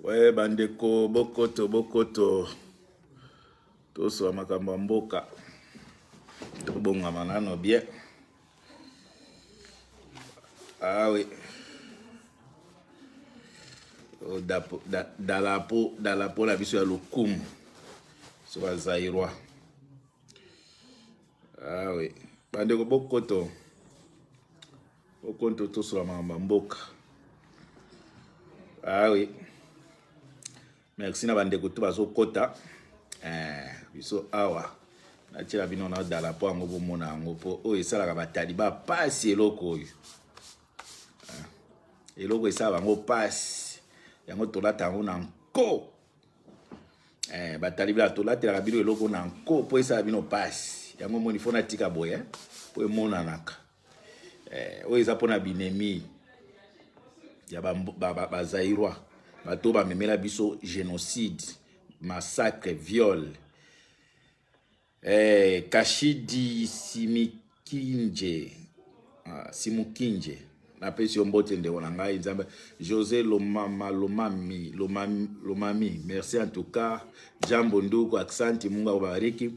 We bandeko bokoto bokoto tosola makambo ya mboka tobongama nano bien ah oui oh, dalapo dalapo na biso ya lokumu so ba zaïrois ah oui bandeko bokoto Okonto tosola makambo ya mboka. Ah oui. Merci na bandeko to bazokota. Eh, biso awa natiela bino na dala mpo yango bomona yango mpo oyo esalaka bataliba pasi eloko oyo eh, eloko esala bango pasi yango tolata yango na nko eh, bataliba tolatelaka bino eloko na nko mpo esala bino pasi yango moni fo natika boye mpo emonanaka eh, oyo eza mpona binemi ya bazaïrois ba, ba, bato bamemela biso génocide massacre viol eh, kashidi simikinje ah, simukinje napesi yo mbote ndeko na ngai nzambe josé lomama lomami lomami, lomami merci en tout cas jambo nduku aksanti mungu akubariki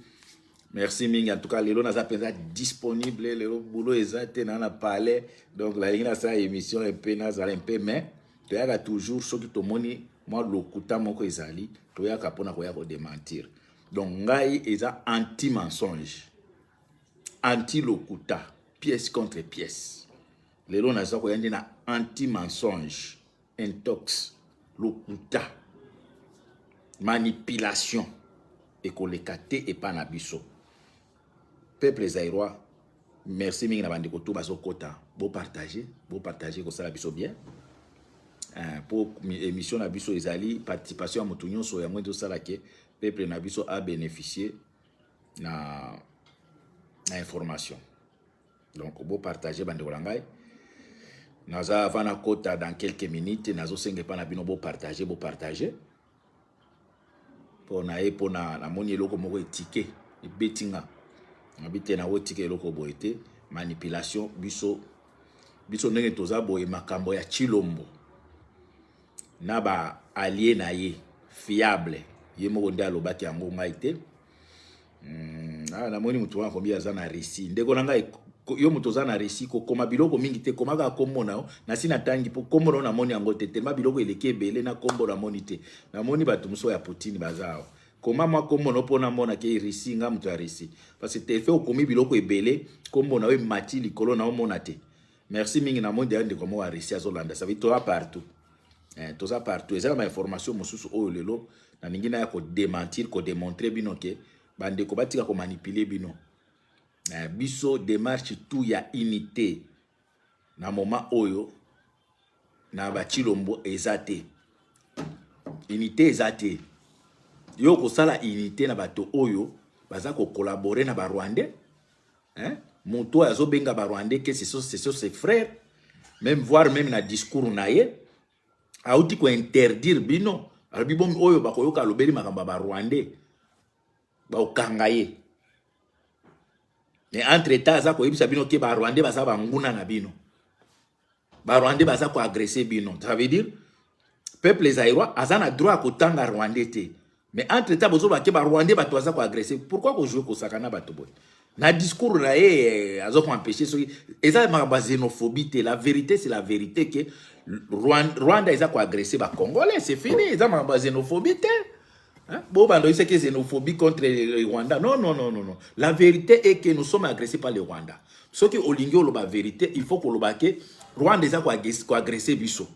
Merci mingi en tout cas lelo naza penza disponible lelo boulot eza te na na palais donc nalingi nasala émission mpe nazala mpe mais toyaka toujours soki tomoni mwa lokuta moko ezali toyaka mpona koya kodementir donc ngai eza anti mensonge anti lokuta pièce contre pièce lelo naza koya nde na anti mensonge intox lokuta manipulation ekoleka te epa na biso peuple zairois merci mingi na bandeko to bazokota bopartage bopartage kosala biso bien mpo eh, émission na biso ezali participation ya moto nyonso yango ezosala ke peuple na biso abénéficie na, na information Donc bo partager bandeko na ngai. Naza avant nakota dans quelques minutes nazosenga epai na bino bo partager bo partager mpo na ye mpo na namoni eloko moko etike ebeti nga nabi te nakotika eloko boye te manipulation biso biso ndenge toza boye makambo ya Tshilombo na ba allié na ye fiable ye moko nde alobaki yango ngai te ah, namoni moto wana akomi aza na Russie ndeko na ngai yo moto oza na Russie kokoma biloko mingi te koma kaka kombo na yo nasi natangi mpo kombo na yo namoni yango te tema biloko eleki ebele na kombo namoni te namoni bato mosusu ya Poutine baza awa koma mwa kombo na yo mpo namona ke Russie nga moto ya Russie parce que tefe okomi biloko ebele kombo na yo emati likolo na omona te merci mingi namoni deya ndeko moko ya Russie azolanda ça veut toza partout eh, toza partout eza na bainformation mosusu oyo lelo nalingi naya kodementir kodemontre bino ke bandeko batika komanipule bino eh, biso démarche tout ya unité na moment oyo na bachilombo eza te unité eza te yo kosala unité na bato oyo baza kokolabore na barwandais hein? Moto oyo azobenga ba rwandais que ce sont ses frères, même voire même na discours na ye auti ko interdire bino alobi bomi oyo bakoyoka alobeli makambo ya ba rwandais bakokanga ye mais entre temps aza koyebisa bino ke ba rwandais baza banguna na bino ba rwandais baza ko agresser bino ça veut dire peuple zaïrois aza na droit ya kotanga rwandais te mais entre temps bozoloba ke ba rwandais bato baza ko agresser pourquoi ko jouer kosaka na bato boye na discours na ye eh, aza ko empêcher soki eza makambo ya xénophobie te la vérité c'est la vérité ke Rwanda eza ko agresser ba congolais c'est fini eza makambo ya xénophobie te Hein? Bon, bando, c'est que xénophobie contre le Rwanda. Non, non, non, non, non. La vérité est que nous sommes agressés par le Rwanda. Ce qui olingi oloba vérité, il faut koloba que Rwanda eza ko agresser biso.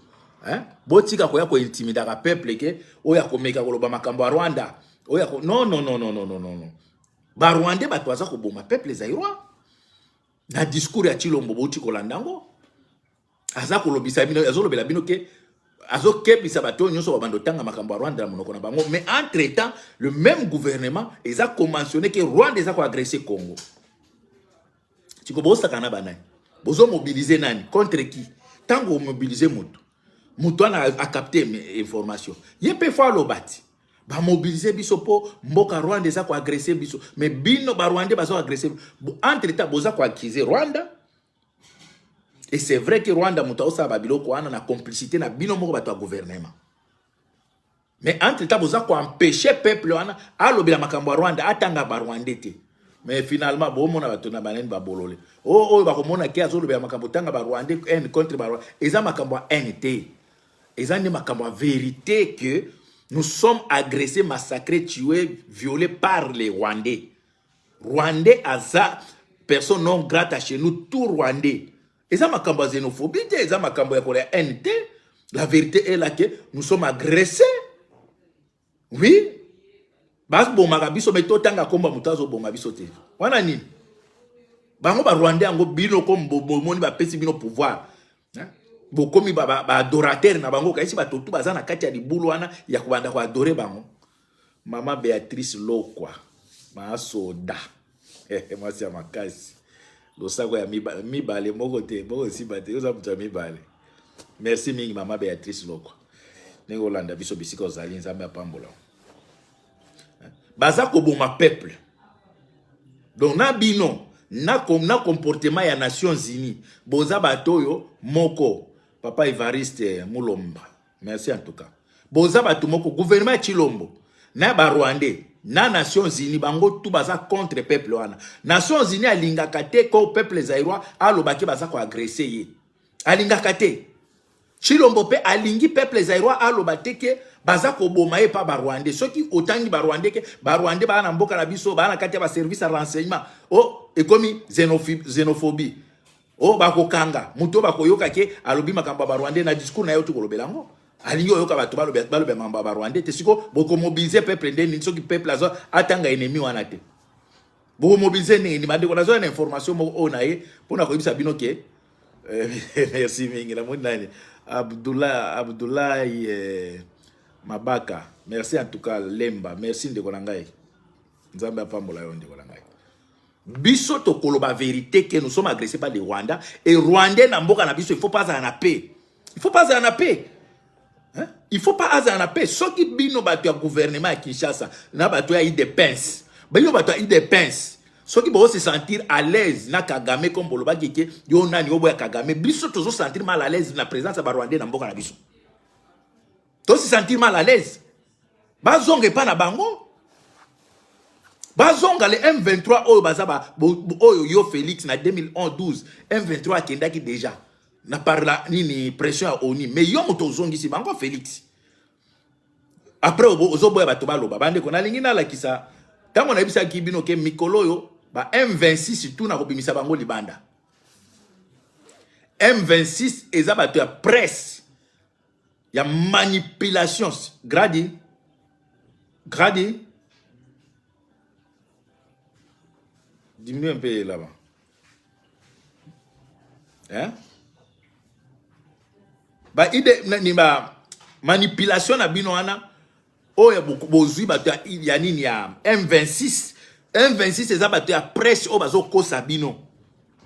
Hein? Botika koya ko intimidaka peuple ke oya komeka koloba makambo ya Rwanda. Oya ko non non non non non non non. Ba Rwandais bato baza koboma peuple zaïrois. Na discours ya Tshilombo boti kolanda yango. Aza kolobisa bino, azolobela bino ke azokebisa bato oyo nyonso babanda otanga makambo ya Rwanda na monoko na bango mais entre temps le même gouvernement eza komentionne ke Rwanda eza koagresse Congo siko bosaka na banani bozomobilize nani contre qui ntango omobilize moto moto wana acapte information ye mpe fo aloba ti bamobilize biso mpo mboka Rwanda eza koagresse biso mais bino barwandais bazo agresse entre temps boza koaccuse Rwanda Et c'est vrai que Rwanda moto aosala ba biloko wana na complicité na bino moko bato ya gouvernement. Mais entre temps boza koempêche peuple wana alobela makambo ya Rwanda, atanga barwandais te. Mais finalement bomona bato na banani babolole oyo oyo bakomona ke azolobela makambo tanga barwandais, haine contre barwandais. Eza makambo ya haine te, eza nde makambo ya vérité que nous sommes agressés, massacrés, tués, violés par les Rwandais. Rwandais aza personne non grata chez nous, tout Rwandais. Eza makambo ya xénophobie te, eza makambo ya kola haine te. La vérité est là que nous sommes agressés, oui. Babomaka biso, me totanga komba moto azoboma biso te. Wana nini? Bango barwandais yango, bino ko bomoni bapesi bino pouvoir, bokomi baadorateur ba na bango. Kayisi bato tu baza na kati ya libulu wana ya kobanda koadore bango. Mama Béatrice Lokwa maasoda, mwasi ya makasi, losako ya mibale moko te, moko esimba te, oza moto ya mibale. Merci mingi, mama Béatrice Lokwa, ndenge olanda biso bisika ozali. Nzambe apambola. Baza koboma peuple. Donc na bino na comportement ya Nations Unies, boza bato oyo moko. Papa Evariste Mulomba, merci. En tout cas boza bato moko, gouvernement ya Chilombo na barwandais na Nations Unies, bango tu baza contre peuple wana. Nations Unies alingaka te ko peuple zaïrois alobaki baza koagresser ye, alingaka te. Chilombo mpe alingi peuple zaïrois aloba te ke baza koboma ye mpa barwandais. Soki otangi barwandais, ke barwandais baa na mboka na biso, baa na kati ya baservice ya renseignement, o ekomi xénophobie, o bakokanga moto oyo bakoyoka ke alobi makambo ya barwandais na discours na ye. Oti kolobela yango, alingi oyoka bato baloba makambo ya barwandais te. Siko bokomobiliser peuple nde nini soki peuple azo atanga ennemi wana te? Bokomobiliser ndenge nini? Bandeko, nazoya na information moko oyo na ye mpona koyebisa bino ke merci mingi. Namoni nani, Abdullah, Abdoulaye Mabaka, merci en tout cas. Lemba, merci ndeko na ngai, Nzambe apambola yo ndeko na ngai. Biso tokoloba vérité que nous sommes agressés par les Rwanda et Rwandais na mboka na biso. Il faut pas azala na paix, il faut pas azala na paix, hein? Il faut pas azala na paix. Soki bino bato ya gouvernement ya Kinshasa na bato ya UDPS, bino bato ya UDPS, soki se sentir à l'aise na Kagame, comme bolobaki ke yo nani oboya Kagame, biso tozo sentir mal à l'aise na présence ya barwandais na mboka na biso. Tozo sentir mal à l'aise. Bazonga epa na bango, bazonga. Le M23 oyo baza ba oyo yo Félix na 2011 12, M23 akendaki déjà na par la nini, pression ya ONU, mais yo moto ozongisi bango, Félix. Après ozoboya bato baloba. Bandeko, nalingi nalakisa ntango nayebisaki bino ke mikolo oyo ba M26 tuna kobimisa bango libanda. M26 eza bato ya presse ya manipulation. Gradi, gradi, diminue un peu là-bas, hein? Ba ide ni ba manipulation na bino wana oyo bozwi bato ya nini, ya M26. M26 eza bato ya presse oyo bazokosa bino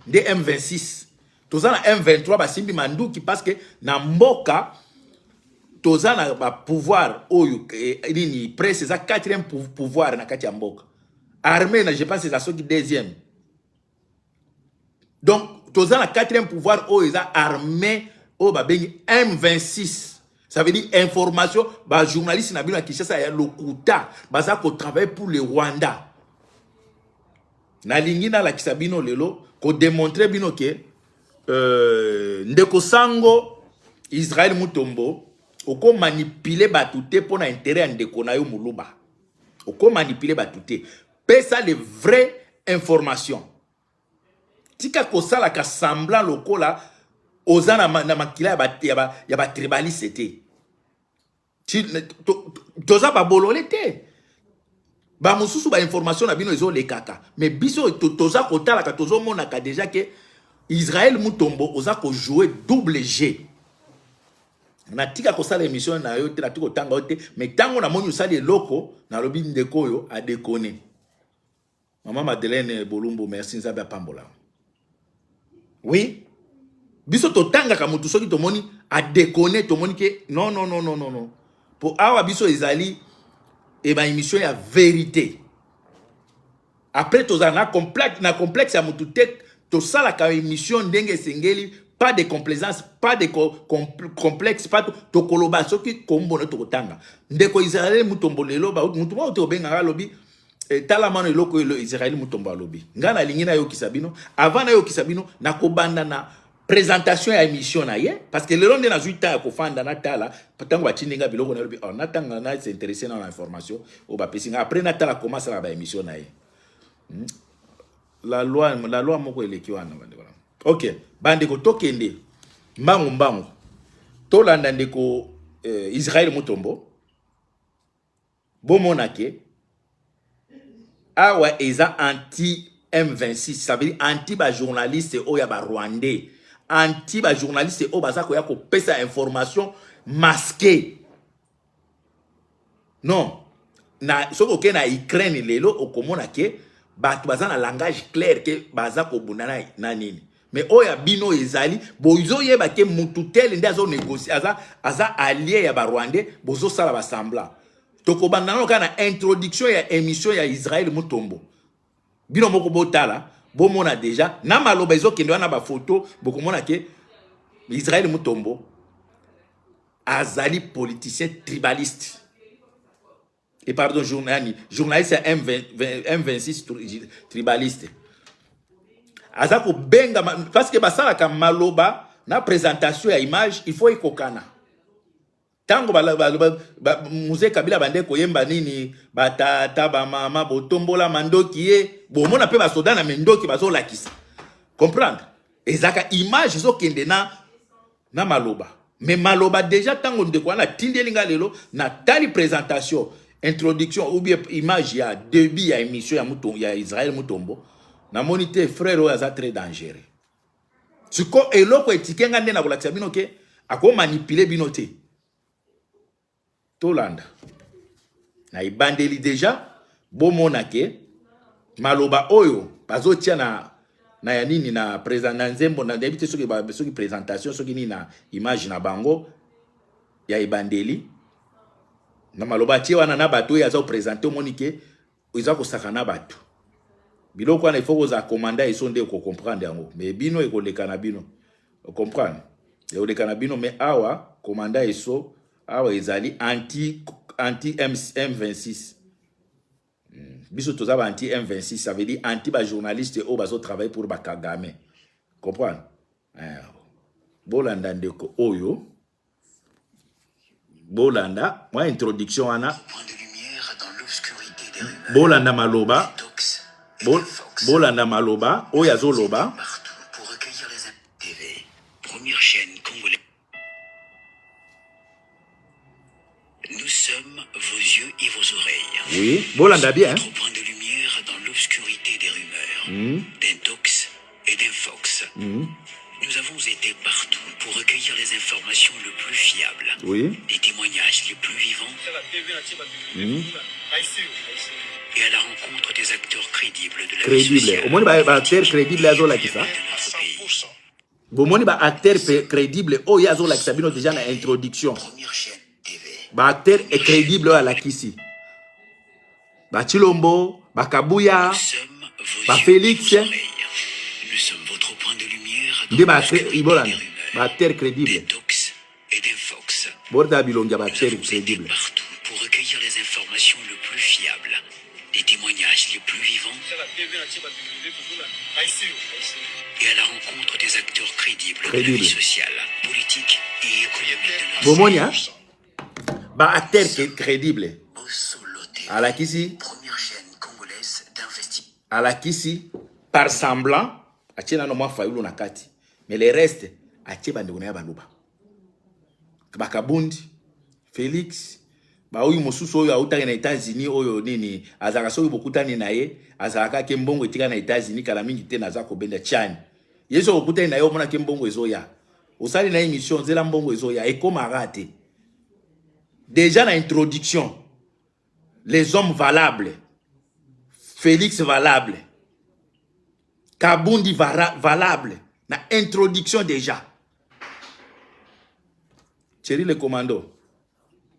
nde M26. Toza na M23 basimbi manduki parce que na mboka toza na bapouvoir oyo nini, presse eza quatrième pouvoir na kati ya mboka. Armée na, je pense, eza soki deuxième. Donc toza na quatrième pouvoir oyo eza armée oyo babengi M26. Ça veut dire information, bajournaliste na bino ya Kinshasa ya lokuta baza kotravailler pour le Rwanda. Nalingi nalakisa bino lelo, kodémontrer bino ke ndeko sango Israel Mutombo, okomanipuler bato te mpo na intérêt ya ndeko na yo moluba. Okomanipuler bato te, pesa le vrai information. Tika kosalaka semblant lokola oza na makila ya batribaliste te. Toza babolole te. Bamosusu bainformation na bino ezolekaka, mais biso toza kotalaka, tozomonaka déjà ke Israel Mutombo oza kojouer double jeu. Natika kosala émission na yo te, natika kotanga yo te, mais ntango namoni osali eloko, nalobi ndeko oyo adekone. Mama Madeleine Bolumbu, merci, Nzambe apambola. Oui, biso totangaka motu soki tomoni adekone, tomoni ke non, non, non, non, non, non. Po awa biso ezali eba émission ya vérité. Après tozala na complexe ya motu te, tosalaka émission ndenge esengeli. Pas de complaisance, pas de complexe, pas tokoloba soki kombo na tokotanga. Ndeko Israël Mutombo lelo ba mutu moko te obengaka alobi eh, tala mano eloko oyo Israël Mutombo alobi. Ngai nalingi nayokisa bino, avant nayokisa bino nakobanda na présentation ya émission na ye, parce que lelo nde nazwi temps ya kofanda natala ntango batindi nga biloko, nalobi oh, natanga na s'intéresser na information oyo bapesi nga, après natala comment asalaka ba émission na ye. La loi moko eleki wana, bandeko na. Ok, bandeko, tokende mbangu mbangu, tolanda ndeko Israel Mutombo. Bomona ke awa eza anti M26, ça veut dire anti bajournaliste oyo ya barwandais, anti bajournaliste oyo baza koya kopesa information masqué. Non, na soki okei na Ukraine lelo, okomona ke bato baza na langage clair ke baza kobunda na nini. Mais oyo ya bino ezali bozoyeba ke mutu tel nde azonégocie, aza allié ya barwandais, bozosala basemblant. Tokobanda nano kaka na introduction ya émission ya Israel Mutombo. Bino moko botala, bomona déjà na maloba ezokende wana, bafoto, bokomona ke Israel Mutombo azali politicien tribaliste et pardon, journaliste ya M20, M26 tribaliste. Aza kobenga parce que basalaka maloba na présentation ya image, il faut ekokana. Ntango Mzee Kabila bande koyemba nini, batata bamama botombola mandoki ye, bomona mpe basoda na mindoki bazolakisa. Comprendre, ezalaka image ezokende na maloba. Mais maloba déjà, ntango ndeko wana atindeli nga lelo, natali présentation, introduction ou bien image ya début ya émission ya Israel Mutombo, namoni te frère oyo aza très dangereux. Siko eloko etike nga nde na kolakisa bino ke akomanipuler bino te. Tolanda na ebandeli déjà, bomona ke maloba oyo bazotia na ya nini, na présent na nzembo, na nayebi te soki présentation, soki nini, na image na bango ya ebandeli, na maloba atie wana na bato oyo aza koprésenter, omoni ke eza kosaka na bato. Biloko wana, il faut kozala commandant eso nde okocomprendre yango. Mais bino ekoleka na bino, ocomprendre, ekoleka na bino. Mais awa commandant eso awa ezali anti M26. Biso toza ba anti M26, ça veut dire anti bajournaliste oyo bazotravaille pour bakagame. Comprendre, eh, bolanda ndeko oyo, bolanda mwa introduction wana. Point de lumière dans l'obscurité des rumeurs. Bolanda maloba. Tox et Fox. Bolanda maloba oyo azoloba. Partout pour recueillir les TV, première chaîne congolaise. Nous sommes vos yeux et vos oreilles. Oui, bolanda bien, hein? Notre point de lumière dans l'obscurité des rumeurs, d'intox et d'infox. Nous avons été partout pour recueillir les informations les plus fiables, les témoignages les plus vivants et à la rencontre des acteurs crédibles de la vie Crédible. sociale, Omoni baacteur crédible azolakisa. de notre pays. Bomoni baacteur crédible oyo azolakisa bino déjà na introduction. Première chaîne TV. Baacteur crédible oyo alakisi, bachilombo, bakabuya, Nous sommes vos Ba yeux Félix. et vos oreilles. Nous sommes votre point de lumière dans Nde l'obscurité bolanda des rumeurs, baacteur crédible. d'intox et d'infox. Borda bilongi ya Nous baacteur avons été crédible. partout pour recueillir les informations les plus fiables, les témoignages les plus vivants et à la rencontre des acteurs crédibles de la Crédible. vie sociale, politique et économique de notre Bomoni, hein? Baacteur crédible Bosolo TV, alakisi. première chaîne congolaise d'investissement. Alakisi par semblant, atie nano mwa Fayulu na kati, mais le reste atie bandeko na ye baluba, bakabundi, Félix, baoyo mosusu oyo autaki na États-Unis, oyo nini azalaka, soki bokutani na ye, azalaka ke mbongo etika na États-Unis kala mingi te, naza kobenda tiani ye. Soki okutani na ye, omonaki mbongo ezoya, osali na émission, nzela mbongo ezoya ekomaka te. Déjà na introduction, les hommes valables, Félix valable, Kabundi valable na introduction déjà. Thierry le commando,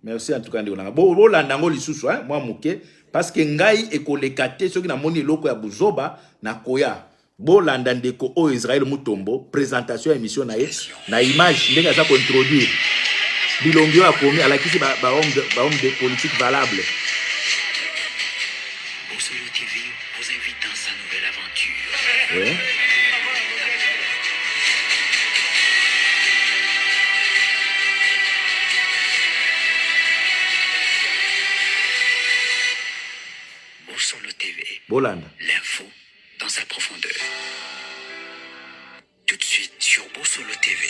merci en tout cas, ndeko nanga. Bolanda yango lisusu, hein, mwa moke, parce que ngai ekoleka te. Soki namoni eloko ya buzoba, nakoya. Bolanda ndeko oyo Israël Mutombo, présentation ya émission na ye na image ndenge aza ko introduire bilongi oyo akomi, alakisi ba, ba homme de, ba homme de politique valable. Bosolo TV vous invite dans sa nouvelle aventure. Ouais. Bosolo TV. Bolanda. L'info dans sa profondeur. Tout de suite sur Bosolo TV.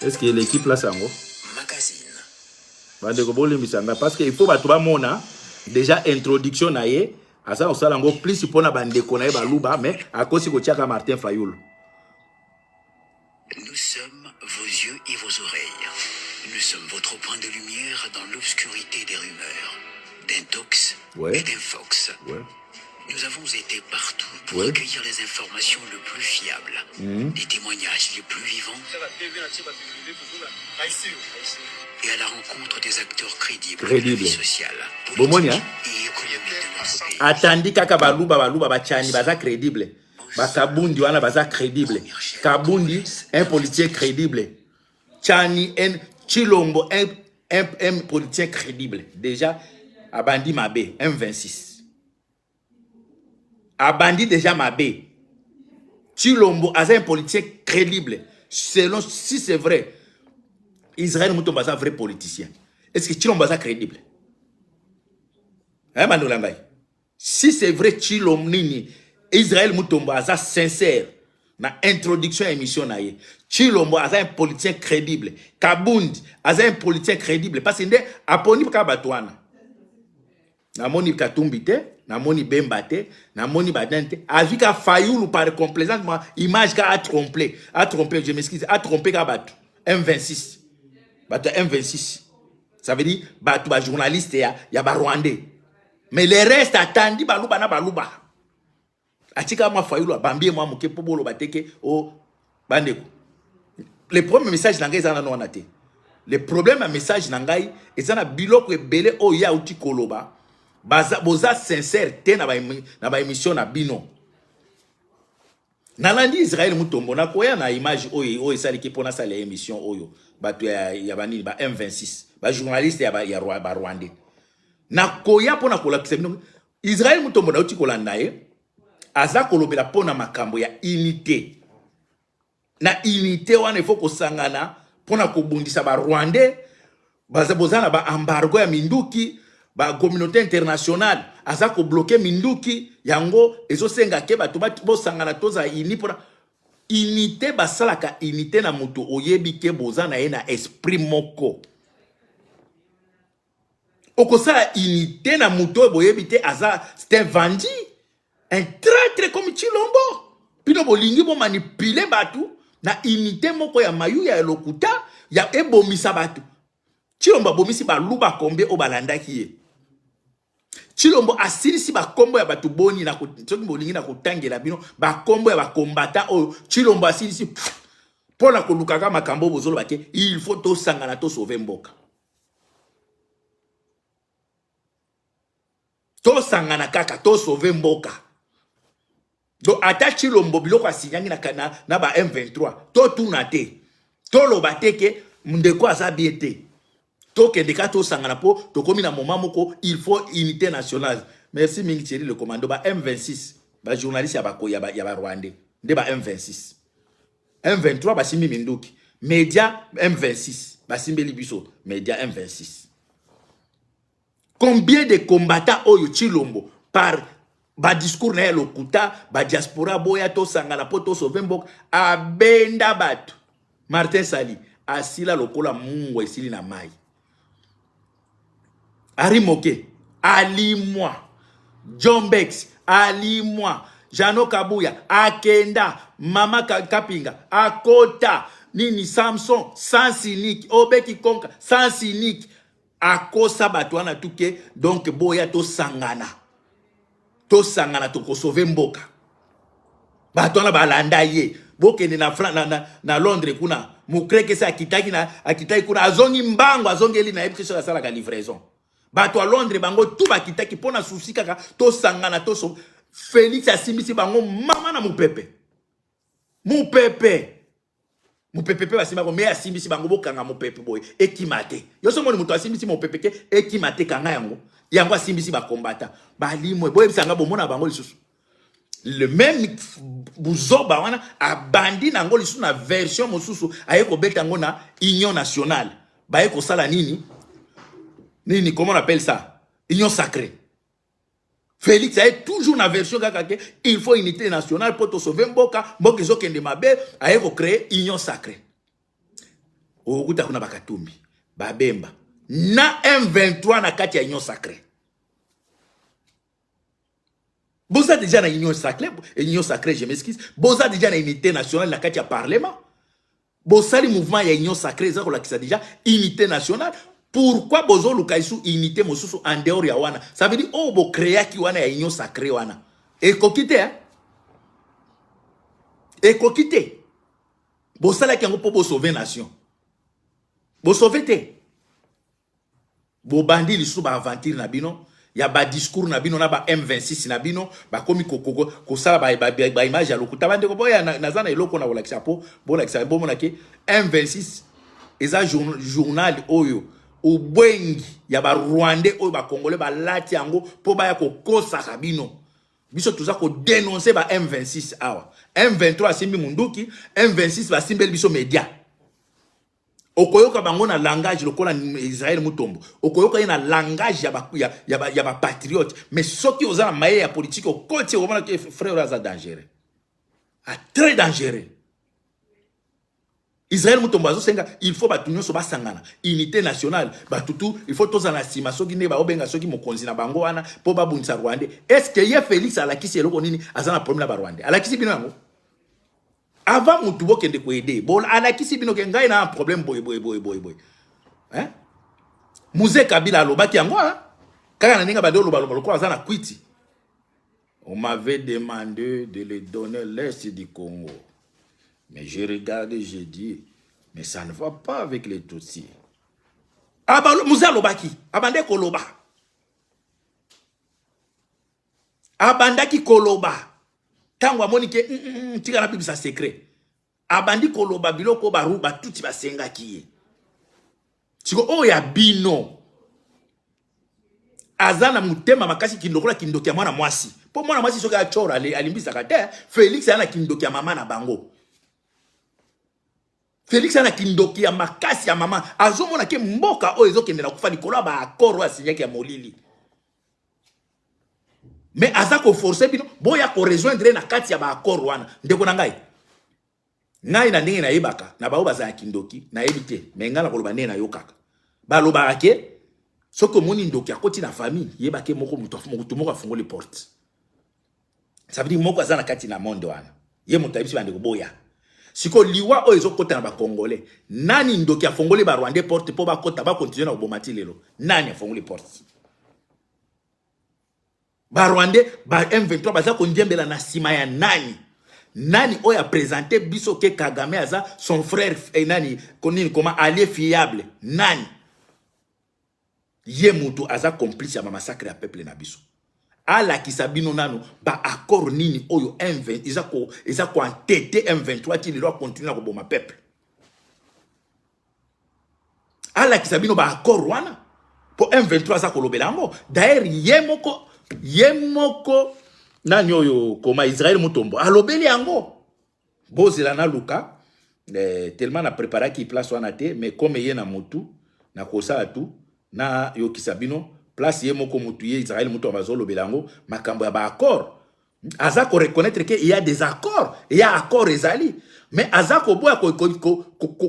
Est-ce que l'équipe là sango? Magazine. Bandeko bolimbisa nga parce que il faut bato bamona déjà introduction na ye aza kosala yango plus mpona bandeko na ye baluba, mais akosi kotiaka Martin Fayulu. Nous sommes vos yeux et vos oreilles. Nous sommes votre point de lumière dans l'obscurité des rumeurs, d'intox Ouais. et d'infox. Ouais. Nous avons été partout pour Ouais. recueillir les informations les plus fiables, les témoignages les plus vivants et à la rencontre des acteurs crédibles de la Crédibles. vie sociale, Bomoni, politique hein? et économique de notre pays. Atandi kaka baluba, baluba bachani baza crédible, bakabundi wana baza crédible, Kabundi un politicien crédible, Chani un Chilombo un politicien crédible. Déjà abandi mabe M26, abandi déjà mabe. Chilombo aza un politicien crédible selon, si c'est vrai Israël Mutombo aza vrai politicien, est-ce que Chilombo aza crédible? Hein, bandeko na ngai, si c'est vrai Chilombo nini, Israël Mutombo aza sincère na introduction ya émission na ye, Chilombo aza un politicien crédible, Kabundi aza un politicien crédible, parce que nde aponi kaka bato wana. Namoni Katumbi te, namoni Bemba te, namoni Baden te, azwi ka Fayulu par complaisance, ma image ka a trompé, a trompé, je m'excuse, a trompé ka bato M26, bato ya M26, ça veut dire bato ba journaliste ya ba Rwandais, mais le reste atandi baluba na baluba, atika mwa Fayulu, abambi ye mwa moke mpo boloba te ke o bandeko. Le premier message na ngai eza nano wana te. Le problème ya message na ngai eza na biloko ebele oyo ye auti koloba. Baza, boza sincère te na ba émission na bino. Nalandi Israël Mutombo, nakoya na image oyo, oyo esaliki mpo nasala émission oyo, bato ya banini ba M26, ba journaliste ya ba Rwandais. Nakoya mpo na kolakisa bino Israël Mutombo nauti kolanda ye, aza kolobela mpo na makambo ya unité. Na unité wana il faut kosangana mpo na kobundisa ba Rwandais, baza boza na ba embargo ya minduki, ba communauté internationale aza kobloquer minduki yango, ezosenga ke bato bosangana, tozala uni. Mpona unité, basalaka unité na moto oyebi ke boza na ye na esprit moko. Okosala unité na moto oyo boyebi te aza, c'est un vendu, un traître comme Chilombo. Bino bolingi bomanipuler bato na unité moko ya mayu ya lokuta ya ebomisa bato. Chilombo abomisi baluba kombe oyo balandaki ye. Chilombo asilisi bakombo ya bato boni? Soki bolingi na kotangela bino bakombo ya bakombata oyo Chilombo asilisi mpo na kolukaka makambo oyo bozoloba ke il faut tosangana, tosauver mboka, tosangana kaka tosauver mboka. Donc ata Chilombo biloko asinyaki na ba M23, totuna te, toloba te ke ndeko aza bien te, tokende ka tosangana mpo tokomi na moment moko il faut unité nationale. Merci mingi Thierry le commando. Ba M26, bajournaliste ya barwandais nde ba M26. M23 basimbi minduki, média M26 basimbeli biso média M26. Combien de combattants oyo Chilombo par badiscours na ye lokuta, badiaspora boya tosangana mpo tosauver mboka, abenda bato? Martin Sali asila lokola mungwa esili na mai. Ari Moke alimwa, John Bex alimwa, Jano Kabuya akenda, Mama Kapinga akota nini, Samson Sansiniki, Obeki Konka Sansiniki, akosa bato wana tuke. Donc boya tosangana, tosangana, tokosauver mboka. Bato wana balanda ye. Bokende na Londres kuna, mokreke ese akitaki kuna, azongi mbango, azongeli, nayebi te soki asalaka livraison. Bato ya Londres bango tout bakitaki mpo na souci kaka tosangana toso. Félix asimbisi bango mama na mopepe. Mopepe. Mopepe mpe basimbako me asimbisi bango bokanga mopepe boye ekima te. Yo so moni moto asimbisi mopepe ke ekima te kanga yango. Yango asimbisi bakombata. Balimwe boyebisa nga bomona bango lisusu. Le même buzoba wana abandi na yango lisusu na version mosusu aye kobeta yango na Union nationale. Baye kosala nini? Nini, comment on appelle ça? Union sacrée. Félix aye toujours na version kaka ke il faut unité nationale pour sauver mboka, mboka ezokende mabe, aye ko créer union sacrée. Okuta kuna bakatumbi, babemba na M23 na kati ya union sacrée. Boza déjà na union sacrée, union sacrée, je m'excuse. Boza déjà na unité nationale na kati ya parlement. Bosali mouvement ya union sacrée eza kolakisa déjà unité nationale. Pourquoi bozoluka isu unité mosusu en dehors ya wana? Ça veut dire oyo bocréaki wana ya union sacrée wana ekoki te, hein? Ekoki te. Bosalaki yango mpo bosauve nation, bosauve te. Bobandi lisusu baaventure na bino ya badiscours na bino na ba M26 na bino, bakomi kosala baimage ya lokuta. Bandeko, boya, naza na eloko na kolakisa mpo bolakisa bomona ke M26 eza journal oyo obwengi ya barwandais oyo bakongolais balati yango mpo baya kokosaka bino. Biso toza kodénonce ba M26 awa. M23 asimbi munduki, M26 basimbeli biso média. Okoyoka bango na langage lokola Israel Mutombo, okoyoka ye na langage ya bapatriote. Mais soki oza na maye ya politique, okoti, okomona ke frère oyo aza dangereux, a très dangereux. Israel Mutombo azosenga il faut bato nyonso basangana, unité nationale, bato tu il faut tozala na nsima soki nde baobenga soki mokonzi na bango wana mpo babundisa rwandais. Est ce que ye Félix alakisi eloko nini? Aza na problème na barwandais? Alakisi bino yango avant mutu bokende koaider? Bo alakisi bino ke ngai na un problème boye boye boye boye boye, hein? Mzee Kabila alobaki yango, hein? Kaka na ndenge bandi olobaloba lokola aza na kwiti. On m'avait demandé de les donner l'est du Congo, mais j'ai regardé, j'ai dit, mais ça ne va pas avec les Tutsis. Mzee alobaki, abande koloba, abandaki koloba ntango amoni ke tika nabimisa secret. Abandi koloba biloko baru batuti basengaki ye. Siko oyo ya bino aza na motema makasi lokola kindoki ya mwana mwasi, mpo mwana mwasi soki acora alimbisaka te. Félix aza na kindoki ya mama na bango. Félix aza na kindoki ya makasi ya mama. Azomona ke mboka oyo ezokende na kufa likolo ya baaccord oyo asinyaki ya molili, mais aza koforce bino boya korejoindre na kati ya baaccord wana. Ndeko na ngai, ngai na ndenge nayebaka na bao bazala kindoki, nayebi te, mais ngai nakoloba ndenge nayokaka. Balobaka ke soki omoni ndoki akoti na famille, yebake moko motu moko afungoli porte. Ça veut dire moko aza na kati na monde wana, ye moto ayebisi bandeko boya. Sikoyo liwa oyo ezokɔta na bacongolais, nani ndoki afongoli barwandais porte mpo bakɔta, bakontinue na koboma ti lelo? Nani afongoli porte barwandais? Ba M23 baza kondiembela na nsima ya nani? Nani oyo apresente biso ke Kagame aza son frère, eh, nani nini koma allié fiable? Nani ye moto aza complice ya bamassacre ya peuple na biso? Alakisa bino nano baaccord nini oyo M20 eza koentêter M23 ti lelo akontinue na koboma peuple. Alakisa bino baaccord wana mpo M23 aza kolobela yango. D'ailleurs ye moko nani oyo koma Israel Mutombo alobeli yango. Bozela naluka, tellement na préparaki place wana te, mais comme ye na motu nakosala tu nayokisa bino place ye moko motu ye Israel Mutombo azolobela yango, makambo ya baaccord. Aza koreconnaître ke il y a des accords, il y a accord ezali, mais aza koboya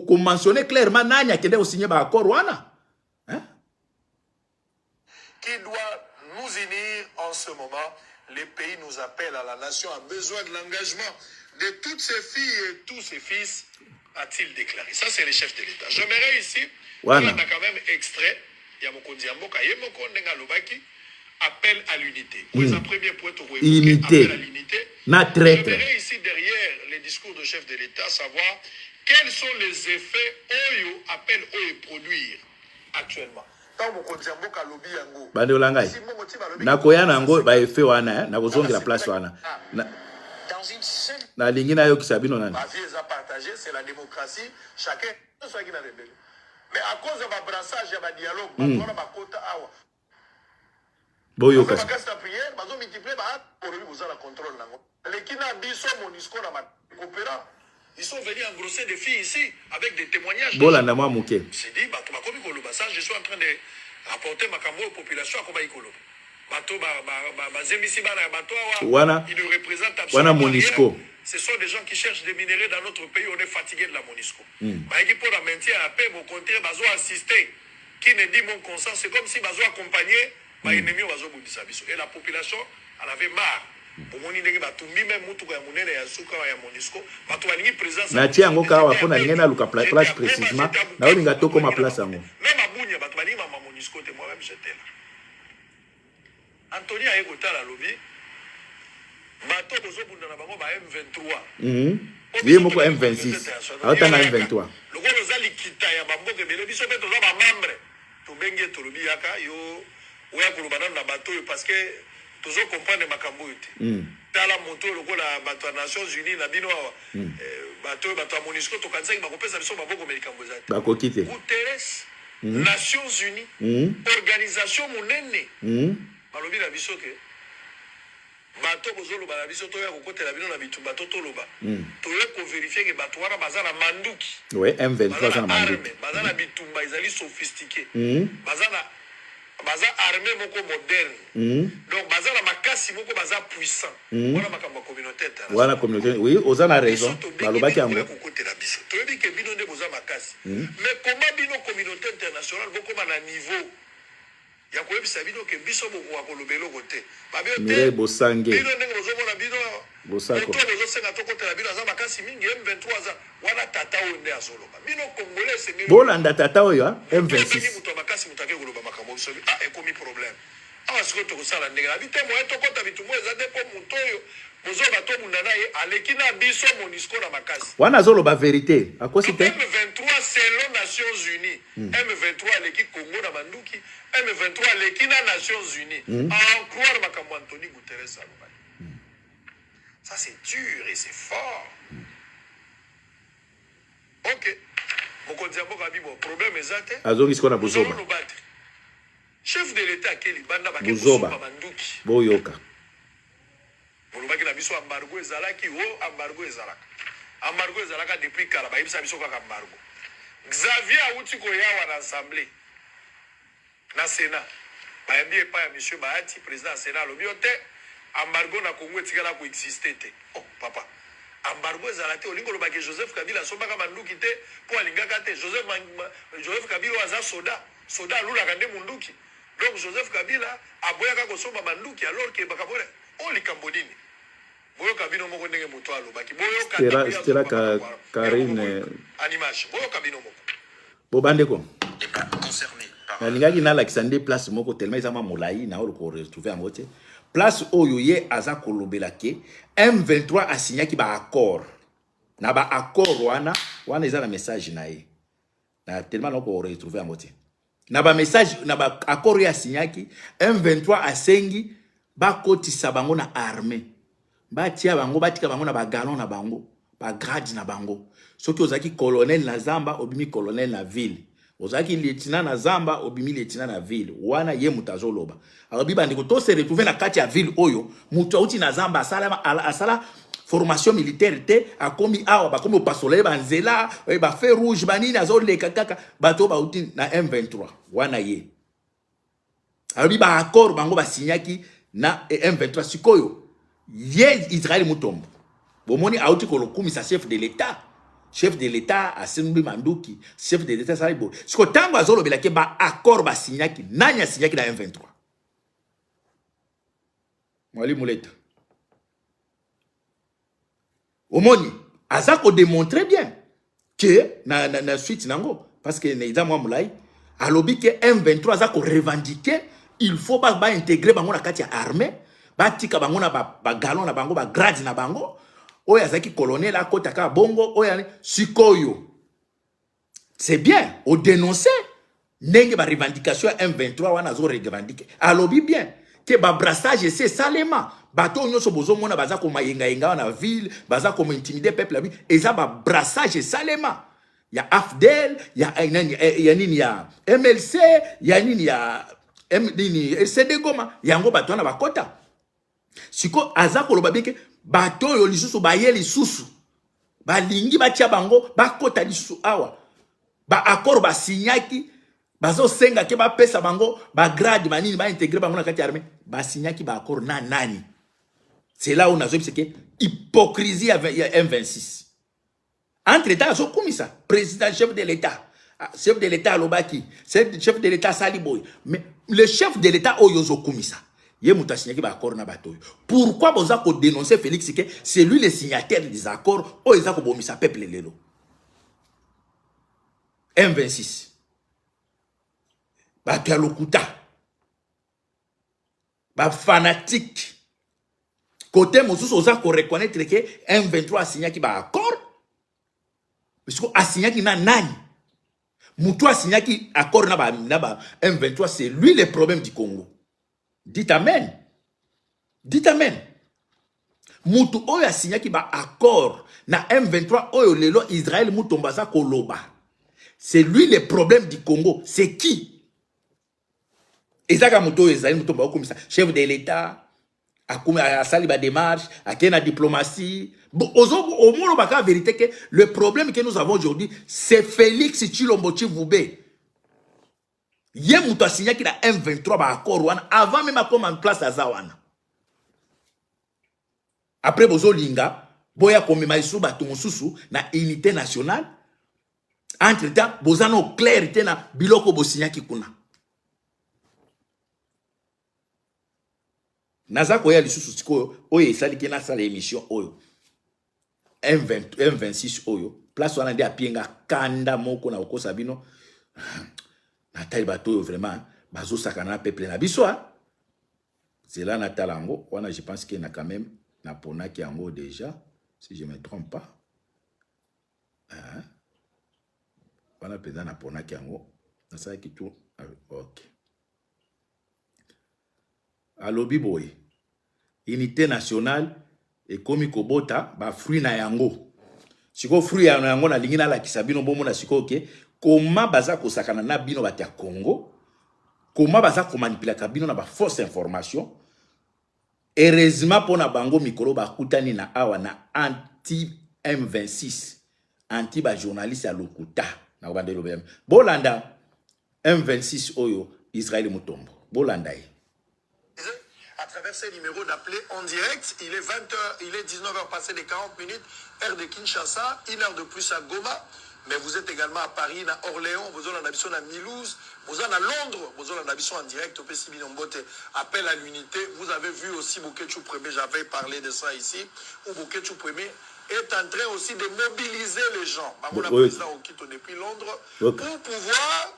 komentionner clairement nani akende kosigne baaccord wana, hein? Qui doit nous unir en ce moment. Les pays nous appellent à la nation a besoin de l'engagement de toutes ses filles et tous ses fils, a-t-il déclaré. Ça, c'est le chef de l'État. J'aimerais ici, Voilà. on a quand même extrait, il y a Mokonzi ya mboka, ye moko ndenge alobaki, appel à l'unité. Pour un premier point, on Unité. appel à l'unité. Na traître. J'aimerais ici, derrière les discours de chef de l'État, savoir quels sont les effets oyo appel oyo produire actuellement. Ntango mokonzi ya mboka alobi yango, Bandeko na ngai, si mbongo ti balobi nakoya na yango baefe wana, eh, nakozongela place wana. Na- Nalingi nayokisa bino nani. Ba vie eza partage, c'est la démocratie, chacun nyonso ayaki na rebellion, mais à cause ya babrassage ya badialogue, bato wana bakota awa. Boyoka. Baza makasi na prière, bazomultiplie ba olobi boza na contrôle nango leki na biso MONUSCO na bacoopérant. Ils sont venus engrosser des filles ici avec des témoignages. Bolanda mwa moke. C'est dit, bato bakomi koloba. Ça, je suis en train de rapporter makambo oyo population akomaki koloba. Bato bazembisi bana ya bato awa. Wana ils ne représentent wana absolument MONUSCO. rien. Ce sont des gens qui cherchent des minéraux dans notre pays. On est fatigué de la MONUSCO. Bayaki mpo na maintien ya paix, au contraire bazo assister. Qui ne dit mot consent, c'est comme si bazo accompagner baennemi oyo bazobundisa biso, et la population en avait marre. Omoni ndenge batumbi même mutuka ya monene ya suka ya MONUSCO. Bato balingi présence ya Natie yango MONUSCO. kaka J'étais mpo à nalingi Beni, naluka j'étais place à Bema, précisement. j'étais à Bukavu, Naolinga bato tokoma balingi na place bango yango. te. Même à Bunia, bato balingi mama MONUSCO te. Moi-même, j'étais là. Antony aye kotala, alobi bato bozobunda na bango ba M23. Ye moko M26 aotanga M23. Lokola oza likita ya bamboka ebele, biso mpe toza bamembre, tobengi ye, tolobi yaka yo oya koloba nano na bato oyo, parce que tozocomprendre makambo oyo te. Tala moto oyo lokola bato ya Nations Unies na bino awa, bato oyo, bato ya MONUSCO, tokanisaki bakopesa biso maboko, me likambo eza te. Bakoki te. Guterres, Nations Unies, organisation monene, balobi na biso ke bato bozoloba na biso toya kokotela bino na bitumba to toloba, toye kovérifier ke bato wana baza na manduki. Oui, M23 baza aza na na arme, manduki. Baza na bitumba ezali sophistiqué, baza na baza armée moko moderne, donc baza na makasi moko, baza puissant. Wana makambo ya communauté internationale. Wana communauté, oui, oza na raison. Biso tobengi Balobaki bino yango. boya kokotela biso, toyebi ke bino nde boza makasi, mais koma bino communauté internationale bokóma na niveau ya koyebisa bino ke biso bokoka koloba eloko te? Babio te. Mireille Bosange. Bino ndenge bozomona bino, Bosako. moto bozosenga tokotela bino aza makasi mingi, M23 aza wana. Tata oyo nde azoloba, bino Congolais esengeli Bolanda tata oyo, ah, obengi M26. moto ya makasi, moto ake koloba makambo biso. Ah, ekomi problème awa. Sikoyo tokosala ndenge na bi te, moye tokɔta bitumba eza te, mpo moto oyo bozoba tobunda na ye aleki na biso MONUSCO na makasi. Wana azoloba vérité, akosi Donc te. M23, selon Nations Unies, M23 aleki Congo na manduki, M23 aleki na Nations Unies, à en croire makambo Anthony Guterres alobaki. Ça, c'est dur et c'est fort. Ok, mokonzi ya mboka bibo, problème eza te. Azongi sikoyo na buzoba. Ozoloba te, chef de l'État ake libanda, bake Buzoba. kosomba manduki. Boyoka. Bolobaki na biso embargo ezalaki o embargo ezalaka, embargo ezalaka depuis kala. Bayebisa biso kaka embargo. Xavier awuti koyawa na assemblée, na Sénat, bayambi epai ya monsieur Bahati, président ya Sénat. Alobi yo te, embargo na Congo etikala koexiste te. Oh papa, embargo ezala te, olingi olobaki Joseph Kabila asombaka manduki te mpo alingaka te? Joseph Kabila oyo aza soda, soda alulaka nde munduki. Donc Joseph Kabila aboyaka kosomba manduki, alors ke makambo oyo likambo nini? Boyoka bino moko ndenge moto alobaki, boyoka. Stella Karine. Animage, boyoka bino moko. Bo bandeko, Les plus concernés par nalingaki nalakisa nde place moko, tellement eza mwa molai, na oyo koretrouver yango te. Place oyo ye aza kolobela ke M23 asignaki baaccord, na baaccord wana, wana eza na message na ye na tellement na koretrouver yango te. Na bamessage, na baaccord oyo asignaki, M23 asengi bakotisa bango na armée, batia bango, batika bango na bagalon na bango, bagrade na bango. Soki ozalaki colonel na zamba, obimi colonel na ville. Ozalaki lieutenant na zamba, obimi lieutenant na ville. Wana ye moto azoloba, alobi bandeko, tose retrouve na kati ya ville oyo, moto auti na zamba, asala formation militaire te, akomi awa, bakomi opasola ye banzela, bafeu rouge, banini, azoleka kaka. Bato oyo bauti na M23 wana, ye alobi baaccord bango basignaki na M23. Sikoyo ye Israel Mutombo, bomoni, auti kolokumisa chef de l'État. Chef de l'État asimbi manduki, chef de l'État asali boye. Sikoyo ntango azolobelaki baaccord basignaki, nani asignaki na M23? Mwalimu Leta, omoni, aza kodémontrer bien ke na suite nango, parce que eza mwa molai, alobi ke M23 aza korevendiquer, il faut baintégrer bango na kati ya armée, batika bango na bagalon na bango, bagrade na bango. Oyo azalaki colonel akota kaka bongo. Oyo sikoyo, c'est bien odénoncer. Ndenge ba revendication ya M23 wana azo revendiquer. Alobi bien que ba brassage esi esalema. Bato oyo nyonso bozomona baza komayengayenga wana na ville, baza kointimider peuple ya bi, eza ba brassage esalema ya AFDL, ya eh, nani, eh, ya nini ya MLC, ya nini ya M, nini CD Goma, yango bato wana bakota. Siko aza koloba bien ke bato oyo lisusu baye lisusu balingi batia bango bakota lisusu awa ba accord basignaki bazosenga ke bapesa bango bagrade banini baintegre bango na kati ya armée basignaki baaccord na nani? C'est là où nazoyebisa ke hypocrisie ya M26. Entre temps azokumisa président chef de l'état, ah, chef de l'état alobaki, chef de l'état asali boye, mais le chef de l'état oyo ozokumisa ye moto asignaki baaccord na bato oyo. Pourquoi boza kodénoncer Félix ke c'est lui le signataire des accords oyo eza kobomisa peuple lelo? M26 bato ya lokuta, bafanatike. Côté mosusu oza koreconnaître ke M23 asignaki baaccord, siko asignaki na nani? Moto asignaki accord na ba M23, c'est lui le problème du Congo. Dites amen, dites amen. Mutu oyo asignaki baaccord na M23 oyo lelo Israel Mutombo aza koloba c'est lui le problème du Congo, c'est qui? Ezaka moto oyo ezali moto baokomisa chef de l'état, akumi asali badémarche, akei na diplomatie. Bon, omolobaka vérité que le problème que nous avons aujourd'hui, c'est Félix Tshilombo Tshivube. Ye moto asignaki na M23 baaccord wana avant même akoma en place. Aza wana. Après bozolinga boya komema lisusu bato mosusu na unité nationale. Entre temps boza na clair te na biloko bosignaki kuna. Naza koya lisusu sikoyo oyo esaliki nasala émission oyo M20, M26 oyo place wana nde apienga kanda moko na kokosa bino. Natali bato oyo vraiment bazosakana na peuple na biso. Zela natala yango wana. Je pense que na quand même naponaki yango déjà, si je me trompe pas, hein? Wana mpenza naponaki yango, nasalaki tout. Ok, alobi boye: unité nationale ekomi kobota bafruit na yango. Sikoyo fruit ya yango nalingi nalakisa bino, bomona sikoyo ke koma baza kosakana na bino bato ya Congo, koma baza komanipulaka bino na bafausse information. Heureusement mpo na bango, mikolo bakutani na awa na anti M26, anti bajournaliste ya lokuta na kobanda eloba. Bolanda M26 oyo Israel Mutombo, bolanda ye. À travers ces numéros d'appeler en direct. Il est 20h, il est 19h passé de 40 minutes, heure de Kinshasa, une heure de plus à Goma. Mais vous êtes également à Paris, à Orléans, vous êtes en à Mulhouse, vous êtes à Londres, vous êtes en direct au Pessi Binombote. Appel à l'unité. Vous avez vu aussi Boketshu Premier, j'avais parlé de ça ici, où Boketshu Premier est en train aussi de mobiliser les gens. Bon, oui. Président Okito depuis Londres, pour pouvoir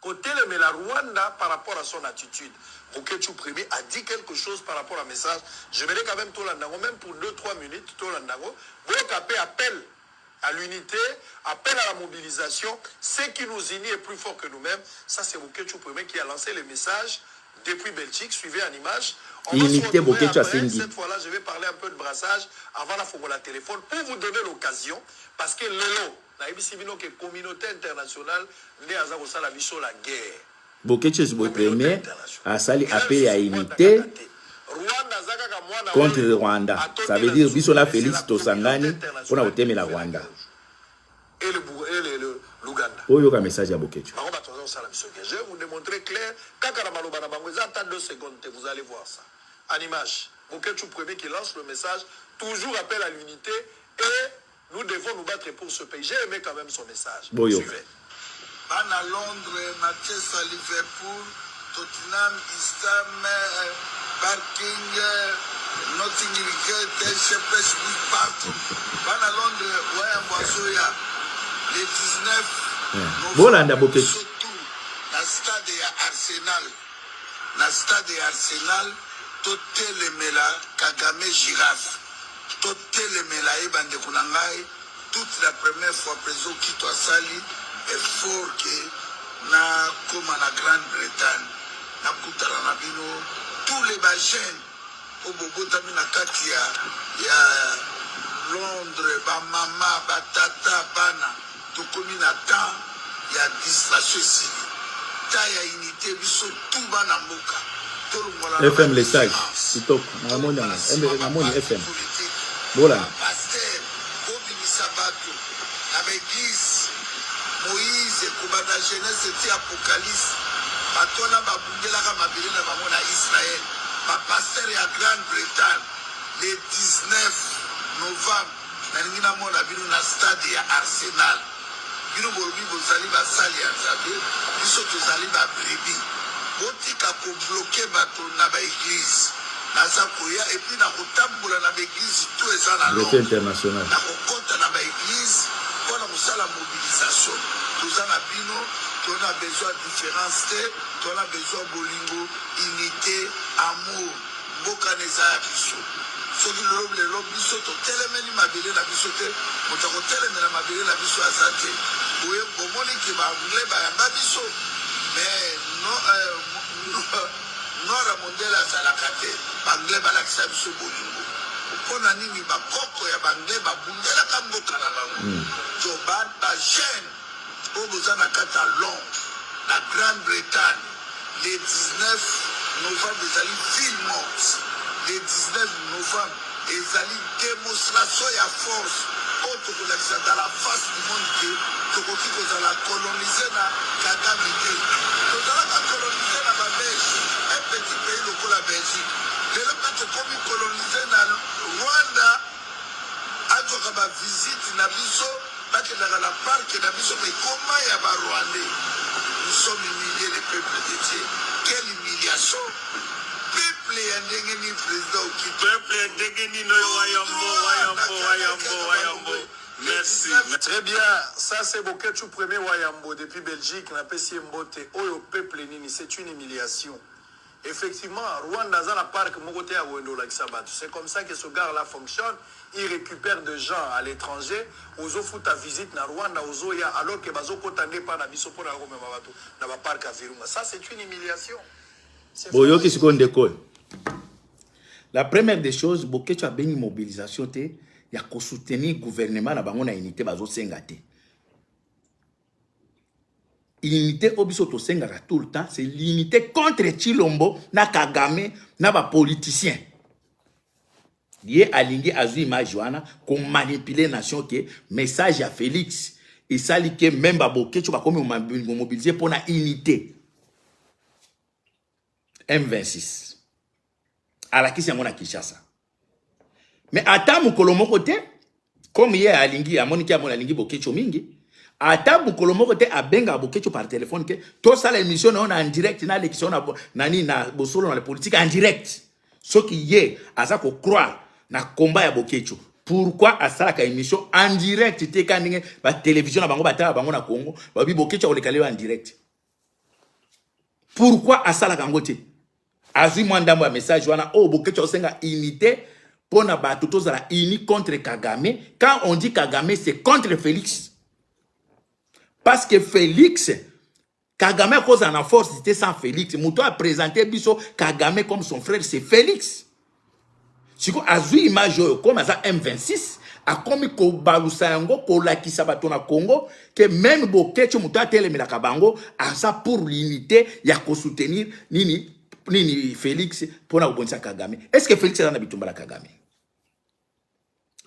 côté le la Rwanda par rapport à son attitude. Boketshu Premier a dit quelque chose par rapport à message. Je verrai quand même tolanda yango, même pour 2-3 minutes, tolanda yango. Bokape appel à l'unité, appel à la mobilisation. Ce qui nous unit est plus fort que nous-mêmes. Ça, c'est Boketshu Premier qui a lancé le message depuis Belgique. Suivez en image. On va se Unité retrouver Boketshu après. asengi. Cette fois-là, je vais parler un peu de brassage avant la la téléphone pour vous donner l'occasion. Parce que lelo, nayebisi bino que communauté internationale nde aza kosala biso la guerre. Boketshu boye premier asali appel ya unité contre Rwanda. Ça veut dire biso na Félix tosangani mpona kotemela Rwanda. Et le, et le, l'Ouganda. Oyoka message ya Boketshu. Bango bato baza kosala biso guerre. Je vais vous démontrer clair kaka na maloba na bango, eza ata 2 secondes te, vous allez voir ça en image. Boketshu Premier qui lance le message, toujours appel à l'unité et nous devons nous battre pour ce pays. J'ai aimé quand même son message. Boyoka. Suivez. Bana Londres, Manchester, Liverpool, Tottenham, East Ham, Barking, Notting Hill, Shepherd's Bush, partout. Bana Londres, wayambo azoya le 19 novembre. Bolanda Boketshu. Surtout na stade ya Arsenal, na stade ya Arsenal, totelemela Kagame girafe, totelemela ye. Bandeko na ngai, toute la première fois président Okito asali effort ke na Nakoma na Grande Bretagne, nakutana na bino tous les ba jeunes oyo bobotami na kati ya ya Londres, ba mama, ba tata, bana, tokomi na temps ya distraction esili, temps ya unite, biso tout bana mboka tolongola na ba FM le sage différence, kitoko namoni tolongola yango nsima ba namoni parti FM politique, bolanda ba pasteur bobimisa bato na ba eglise Moïse kobanda Genèse ti Apocalypse bato wana babundelaka mabele na bango na Israël. Ba pasteur ya Grande Bretagne le 19 novembre nalingi namona bino na stade ya Arsenal. Bino bolobi bozali basali ya Nzambe, biso tozali ba brebis. Botika ko bloquer bato na ba eglise. Naza koya et puis nakotambola na ba eglise tout eza na Greffe Londres. international. Nakokota na ba eglise pona kosala mobilisation. Toza na bino, toza na besoin ya difference te, toza na besoin ya bolingo, unite, amour. Mboka wana eza ya biso. Soki lelo lelo biso totelemeli mabele na biso te, moto akotelemela mabele na biso aza te. Boye bomoni ke ba anglais bayamba biso mais no, eh, no, noir ya mondele azalaka te. Ba anglais balakisa biso bolingo. Mpo na nini bakoko ya ba anglais babundelaka mboka na bango? Mm. Donc ba, ba jeunes oyo boza na kati ya Londres, na Grande-Bretagne, le 19 novembre ezali ville morte. Le 19 novembre ezali demonstration ya force oyo tokolakisa dans la face du monde que tokoki kozala colonise na Kagame te. Tozalaka colonise na ba Belge, un petit pays lokola Belgique. Lelo mpe tokomi colonise na Rwanda. Azwaka ba visite na biso bakendaka na parc na biso mais koma ya ba rwandais nous sommes humilie le peuple de Dieu quelle humiliation peuple ya ndenge nini president okito Peuple ya ndenge nini oyo wayambo wayambo wayambo wayambo merci. Très bien, ça c'est Boketshu premier Wayambo depuis Belgique, napesi ye mbote. Oyo peuple nini, c'est une humiliation. Effectivement, Rwanda aza na parc moko te ya koyende olakisa bato. C'est comme ça que ce gars là fonctionne. Il récupère des gens à l'étranger, ozofuta visite na Rwanda, ozoya alors que bazokota nde epai na biso mpona komema bato na ba parc ya Virunga. Ça c'est une humiliation. C'est Boyoki vraiment sikoyo ndeko oyo. La première des choses, Boketshu abengi mobilisation te ya kosoutenir gouvernement na bango na unité bazosenga te. Unité oyo biso tosengaka tout le temps, c'est l'unité contre Tshilombo na Kagame na ba politiciens. Ye alingi azwi image wana komanipuler nation ke message ya Félix esali ke même ba Boketshu bakomi komobiliser mpona unité. M26 alakisi yango na Kinshasa. Mais ata mokolo moko te, comme ye alingi amoniki amoni alingi Boketshu mingi, ata mokolo moko te abengaka Boketshu par téléphone ke tosala émission na yo na en direct, nalekisa yo na nani na bosolo na la politique en direct. Soki ye aza ko croire na combat ya Boketshu, pourquoi asalaka émission en direct te ka ndenge ba télévision na bango batala bango na Congo babi Boketshu akoleka lelo en direct? Pourquoi asalaka yango te? Azwi mwa ndambo ya message wana oyo Boketshu azosenga unité mpo na bato tozala uni contre Kagame. Quand on dit Kagame, c'est contre Félix. Parce que Félix, Kagame akozala na force te sans Félix. Moto a présenté biso Kagame comme son frère, c'est Félix. Siko azwi image oyo comme aza M26 akomi kobalusa yango kolakisa bato na Congo ke même Boketshu moto atelemelaka bango aza pour l'unité ya kosoutenir nini nini Félix mpona kobongisa Kagame. Est-ce que Félix aza na bitumba na Kagame?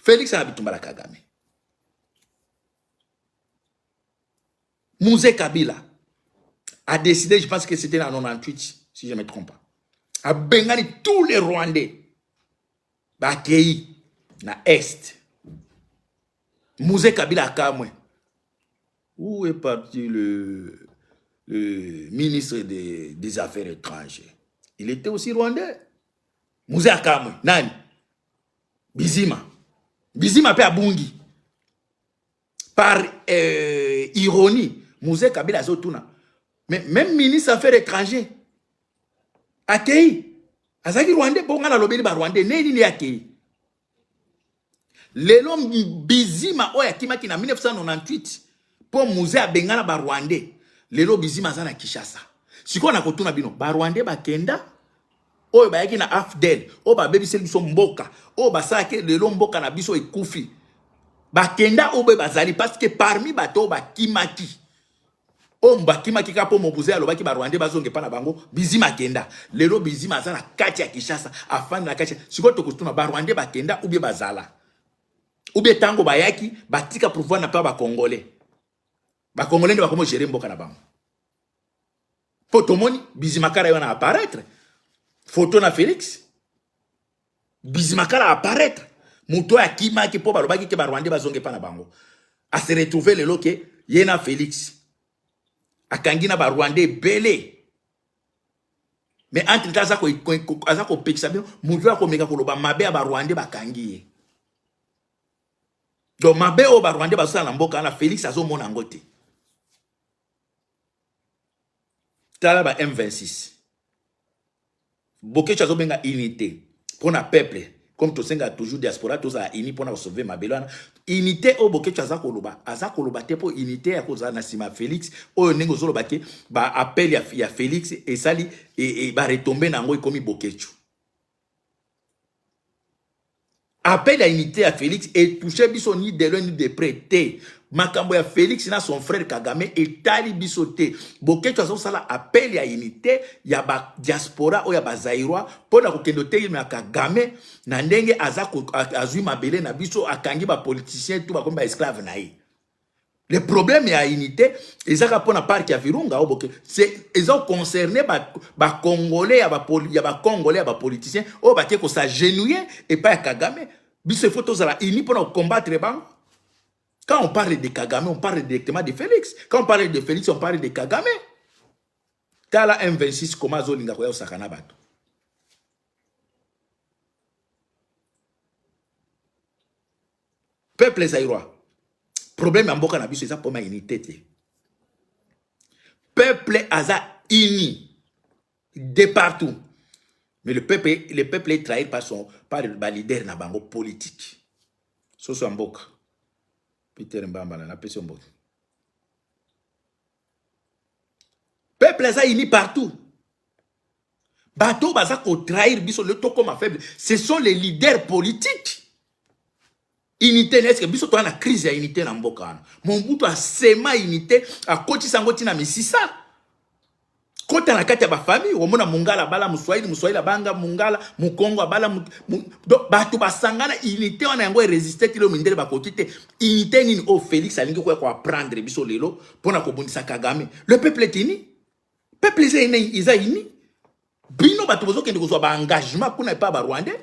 Félix aza na bitumba na Kagame. Mzee Kabila a décidé, je pense que c'était en 98, si je ne me trompe pas, abengani tous les Rwandais bakei na Est. Mzee Kabila akamwe. Où est parti le ministre des Affaires étrangères? Il était aussi rwandais. Mzee akamwe. Nani? Bizima. Bizima pe abungi. Par ironie, Mzee Kabila azotuna. Mais même ministre des Affaires étrangères akei. Azalaki rwandais, bonga na lobeli ba rwandais, neni ni akei. Lelo Bizima oyo akimaki na 1998 po Mzee abengana ba rwandais. Lelo Bizima aza na Kinshasa. Sikoyo nakotuna bino, ba Rwandais bakenda oyo bayaki na AFDL, oyo babebiseli biso mboka, oyo basalaki lelo mboka na biso ekufi. Bakenda oyo be bazali parce que parmi bato oyo bakimaki oyo bakimaki kaka mpo Mobuze alobaki ba Rwandais bazonga epa na bango, Bizima akenda. Lelo Bizima aza na kati ya Kinshasa, afandi na kati. Sikoyo tokotuna ba Rwandais bakenda ou bien bazala? Ou bien tango bayaki batika pouvoir na pa ba Congolais. Ba Congolais nde bakomo gérer mboka na bango. Po tomoni Bizimakara yo na apparaître. Photo na Félix. Bizimakara apparaître. Moto oyo akimaki mpo balobaki ke ba Rwandais bazonga epa na bango. A se retrouver lelo ke ye na Félix. Akangi na ba Rwandais ebele. Mais entre temps aza kopekisa bino moto oyo akomeka koloba mabe ya ba Rwandais bakangi ye. Donc mabe oyo ba Rwandais bazosala na mboka wana Felix azomona yango te. Tala ba M26. Boketshu azobenga unité pona peuple comme tosenga toujours diaspora tozala uni pona kosauve mabele wana. Unité oyo Boketshu aza koloba, aza koloba te po unité ya kozala na nsima ya Felix oyo ndenge ozoloba ke ba appel ya Felix esali ba retombe na yango ekomi Boketshu. Appel ya unité ya Felix etouche biso ni de loin ni de près te. Makambo ya Felix na son frère Kagame etali biso te. Boketshu azosala appel ya unité ya ba diaspora oyo ya ba Zaïrois mpo na kokende otelemela Kagame na ndenge aza azwi mabele na biso, akangi ba politiciens tout bakomi ba esclave na ye. Le problème ya unité ezaka pona parc ya Virunga oboke c'est eza concerné ba ba congolais ya ba ya ba congolais ya ba politiciens oyo bake ko s'agenouiller epai ya Kagame. Biso il faut tozala unis pona combattre bango. Quand on parle de Kagame, on parle directement de Félix. Quand on parle de Félix, on parle de Kagame. Tala M26 comment azolinga koya kosakana bato. Peuple zaïrois, problème ya mboka na biso eza problème ya unité te. Peuple aza uni de partout. Mais le peuple est trahi par son par ba leader na bango politique. Soso ya mboka. Peter Mbamba na napesi yo mboka. Peuple aza uni partout. Bato baza ko trahir biso le tokoma faible, ce sont les leaders politiques. Unité est-ce que biso toza na crise ya unité na mboka wana. Mobutu asema unité, akotisa yango tina misisa. Kota na kati ya ba famille, omona mungala abala muswahili, muswahili abanga mungala, mukongo abala mu, mu, donc bato basangana unité wana yango eresiste ti lelo mindele bakoki te. Unité nini oyo Félix alingi koya ko apprendre biso lelo pona kobundisa Kagame? Le peuple est uni. Peuple eza uni, eza uni. Bino bato bozokende kozwa ba engagement kuna epa ba Rwandais.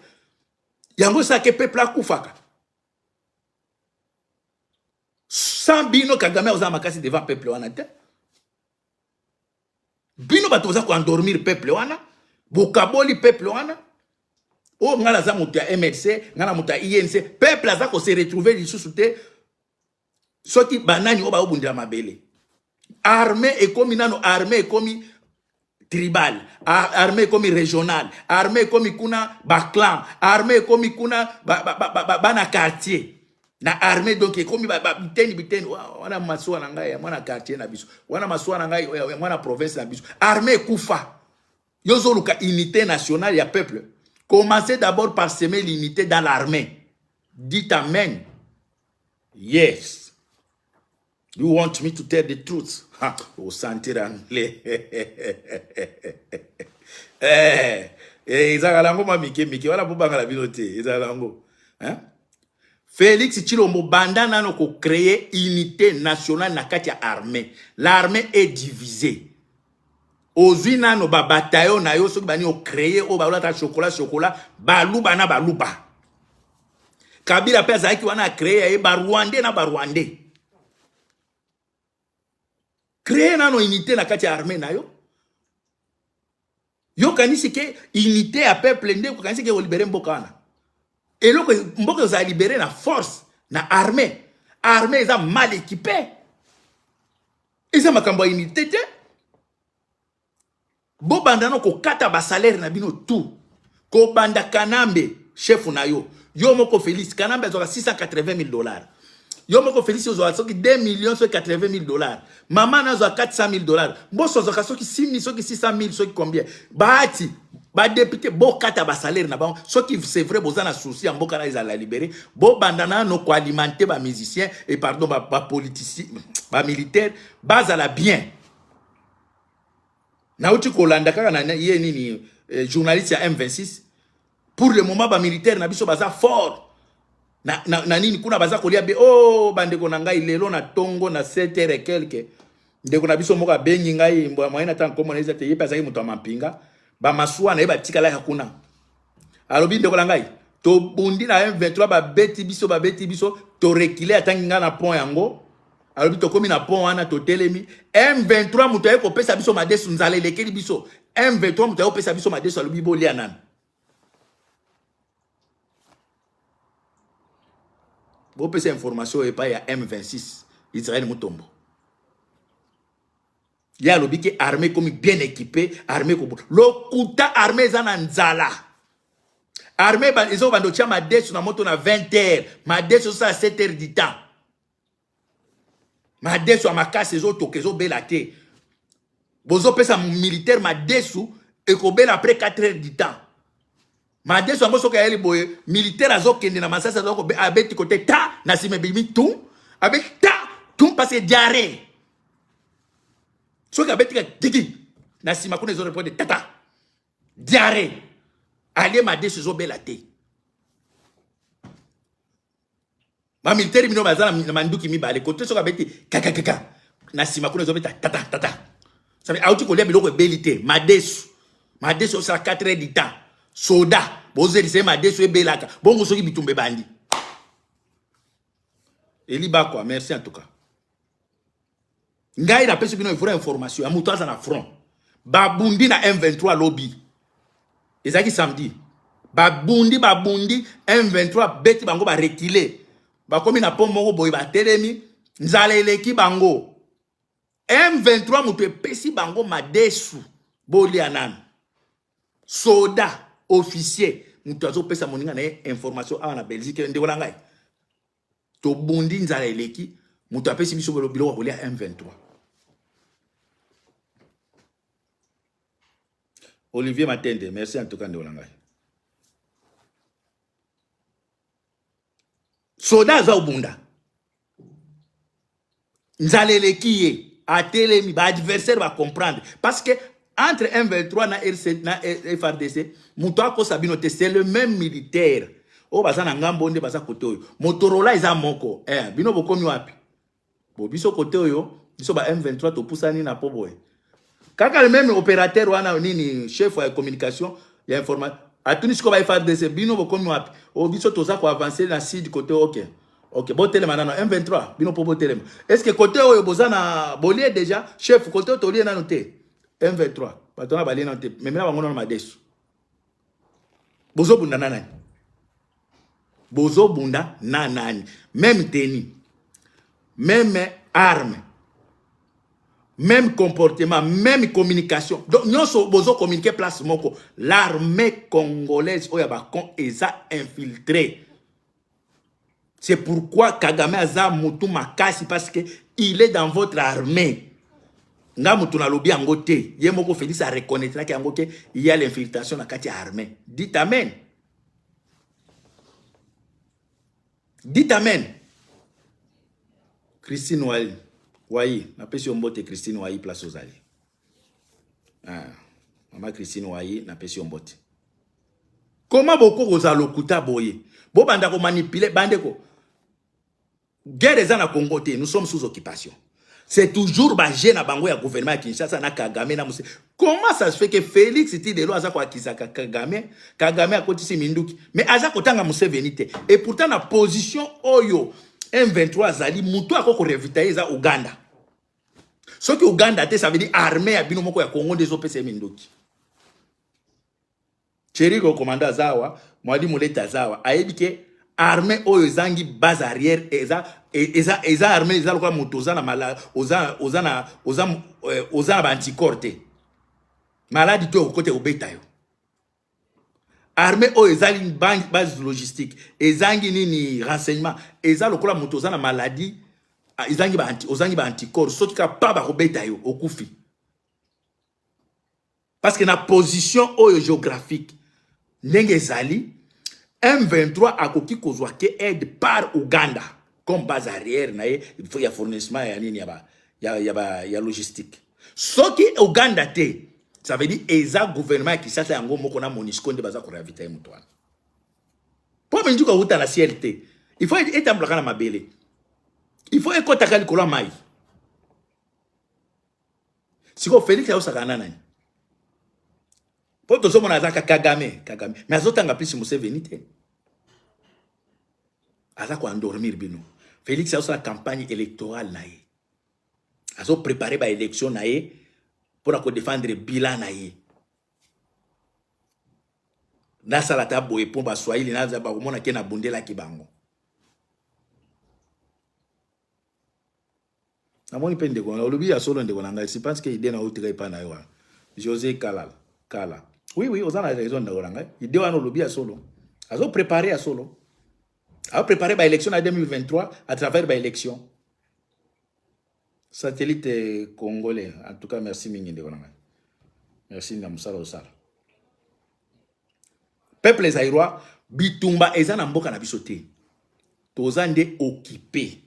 Yango esalaka peuple akufaka. Sans bino Kagame aza makasi devant peuple wana te. Bino bato boza koendormir peuple wana, bokaboli peuple wana. Oyo ngai naza moto ya MLC, ngai na moto ya INC, peuple aza ko se retrouver lisusu te. Soki banani oyo baobundela mabele. Armée ekomi nano, armée ekomi tribal, armée ekomi régional, armée ekomi kuna ba clan, armée ekomi kuna bana quartier. Na armée donc ekomi biteni biteni, wana masuwa na ngai ya mwana quartier na biso, wana masuwa na ngai ya mwana province na biso. Armée ekufa. Yo zoluka unité nationale ya peuple. Commencez d'abord par semer l'unité dans l'armée. Dites amen. Yes. You want me to tell the truth? Ha, osentir anglais. Eh, eh, ezalaka nango mwa mike mike wana bobangala bino te, ezalaka nango. Hein? Félix Tshilombo banda nano ko créer unité nationale na kati ya armée. L'armée est divisée. Ozwi nano ba bataillon na yo soki bani o créer oyo balata chocolat chocolat baluba na baluba. Kabila pe azalaki wana a créer ye ba Rwandais na ba Rwandais. Créer nano unité na kati ya armée na yo. Yo kanisi ke unité ya peuple nde okanisi ke olibere mboka wana. Eloko mboka ezala libéré na force na armée. Armée eza mal équipée. Eza makambo ya unité te. Bobanda no kokata ba salaire na bino tout. Kobanda Kanambe chef na yo. Yo moko Félix Kanambe azwaka 680 000 dollars. Yo moko Félix ozwaka soki 2 millions soki 80 000 dollars. Mama na azwaka 400 000 dollars. Mboso azwaka soki 6 000 soki 600 000 soki combien. Bahati ba député bokata ba salaire na bango soki c'est vrai boza na souci ya mboka na ezala libéré bobanda nano koalimenter ba musiciens et pardon ba, ba politiciens ba militaires bazala bien. Nauti kolanda kaka na ye nini eh, journaliste ya M26. Pour le moment ba militaire na biso baza fort na, na, na nini kuna baza kolia be. Oh bandeko na ngai, lelo na tongo na 7 heures et quelque, ndeko na biso moko abengi ngai, moyen ata nkombo na ye te, ye mpe azalaki moto ya mampinga, bamasuwa na ye batikalaka kuna. Alobi ndeko na ngai, tobundi na M23, babeti biso, babeti biso, torekile. Atangi ngai na pont yango, alobi tokomi na pont wana, totelemi, M23 moto aye kopesa biso madesu, nzala elekeli biso. M23 moto aye kopesa biso madesu, alobi bolia nanu. Bopesa information epai ya M26 Israël Mutombo. Ye alobi ke armée ekomi bien équipée, armée ko lokuta, armée eza na nzala. Armée ezobanda otia madesu na moto na 20 heures, madesu ezosala 7 heures du temps, madesu ya makasi ezotoka, ezobela te. Bozopesa militaire madesu ekobela après 4 heures du temps. Madesu yango soki ayeli boye, militaire azokende na masasi, abeti kote ta na nsima ebimi tu, abeti ta tu parce que diarrhée. Soki abeti ka tiki na nsima kuna, ezorépondre tata diarrhée, alie madesu ezobela te. Bamilitaire bino baza na manduki mibale kote, soki abeti kakakaka na nsima kuna, ezobeta tata tata, sabi auti kolia biloko ebeli te. Madesu, madesu osala 4 heures du temps, soda bozelisa ye madesu ebelaka bongo. Soki bitumba ebandi, Eli Bakwa, merci. En tout cas ngai napesi bino vraie information ya moto aza na front. Babundi na M23 lobi, ezalaki samedi, babundi, babundi, M23 beti bango, barekile, bakomi na pont moko boye, batelemi, nzala eleki bango. M23 moto epesi bango madesu, bolia nanu. Soda officier moto azopesa moninga na ye information awa na Belgique: ndeko na ngai, tobundi, nzala eleki, moto apesi biso biloko ya kolia M23. Olivier Matende, merci. En tout cas ndeko na ngai soda aza obunda, nzala eleki ye, atelemi, baadversaire bacomprendre parce que entre M23 na RC na FARDC, moto akosa bino te, c'est le même militaire oyo baza na ngambo nde baza kote oyo. Motorola eza moko eh, bino bokomi wapi? Bo biso kote oyo, biso ba M23 topusani na po boye, kaka le même opérateur wana nini, chef ya communication ya information, atuni sikoyo ba FARDC: bino bokomi wapi? O biso toza koavance na sud kote. Ok, botelema nano. M23 bino mpo botelema, est ce que kote oyo boza na bolie déjà? Chef, kote oyo tolie nano te. M23 bato wana balie nano te, memela bango nano madesu. Bozobunda na nani? Bozobunda na nani? Même tenue, même arme, même comportement, même communication, donc nyonso bozocommunique place moko. L'armée congolaise oyo ya bacon eza infiltré. C'est pourquoi Kagame aza mutu makasi, parce que il est dans votre armée. Nga mutu nalobi yango te, ye moko Félix areconnaîtraki yango ke il y a l'infiltration na kati ya armée. Dites amen, dites amen. Christine Wai Wai, napesi yo mbote. Christine Wai, place ozali, ah, mama Christine Wai, napesi yo mbote. Koma boko kozala lokuta boye, bobanda komanipuler bandeko. Guerre eza na Congo te, nous sommes sous occupation. C'est toujours baje na bango ya gouvernement ya Kinshasa na Kagame na Muse. Comment ça se fait que Félix ti lelo aza koakisaka Kagame? Kagame akotisi minduki, mais aza kotanga Museveni te. Et pourtant na position oyo M23 azali, moto ako koravitailler eza Uganda. Soki Uganda te, ça veut dire armée ya bino moko ya Congo nde ezopesa ye minduki. Cherigo commando aza awa, Mwadi Molete aza awa, ayebi ke armée oyo ezangi base arrière eza armée eza lokola moto oza na mala, oza na baanticorps te, maladi to okokota ekobeta yo. Armée oyo ezali base logistique, ezangi nini renseignement, eza lokola moto oza na maladie, ah, ezangi ba anti, ozangi ba anticorps, soki kaka pa bakobeta yo okufi. Parce que na position oyo géographique ndenge ezali, M23 akoki kozwa ke aide par Ouganda comme base arrière na ye ya fournissement ya nini ya ba ya, ya, ba, ya logistique. Soki Ouganda te, ça veut dire eza gouvernement ya Kinshasa yango moko na MONUSCO nde baza koravitailler moto wana. Po minduki awuta na ciel te, il faut etambolaka na mabele, il faut ekotaka likolo ya mai. Sikoyo Félix ayosaka na nani? Po tozomona azaka Kagame, Kagame, mais azotanga plus Museveni te. Aza koendormir bino. Félix azosala campagne électorale na ye, azoprépare ba élection na ye mpona kodefendre bilan na ye. Nasala ata boye mpo baswahili naza bakomona ke nabundelaki bango. Namoni mpe ndeko na olobi ya solo, ndeko na ngai, je pense que idée na otika epai na yo wana, José Kalala Kala. Oui, oza na raison, ndeko na ngai, idée wana olobi ya solo. Azoprépare ya solo, azoprépare baélection na 2023 à travers baélection satellite congolais. En tout cas, merci mingi, ndeko na ngai, merci na mosala osala. Peuple zaïrois, bitumba eza na mboka na biso te, toza nde occupé.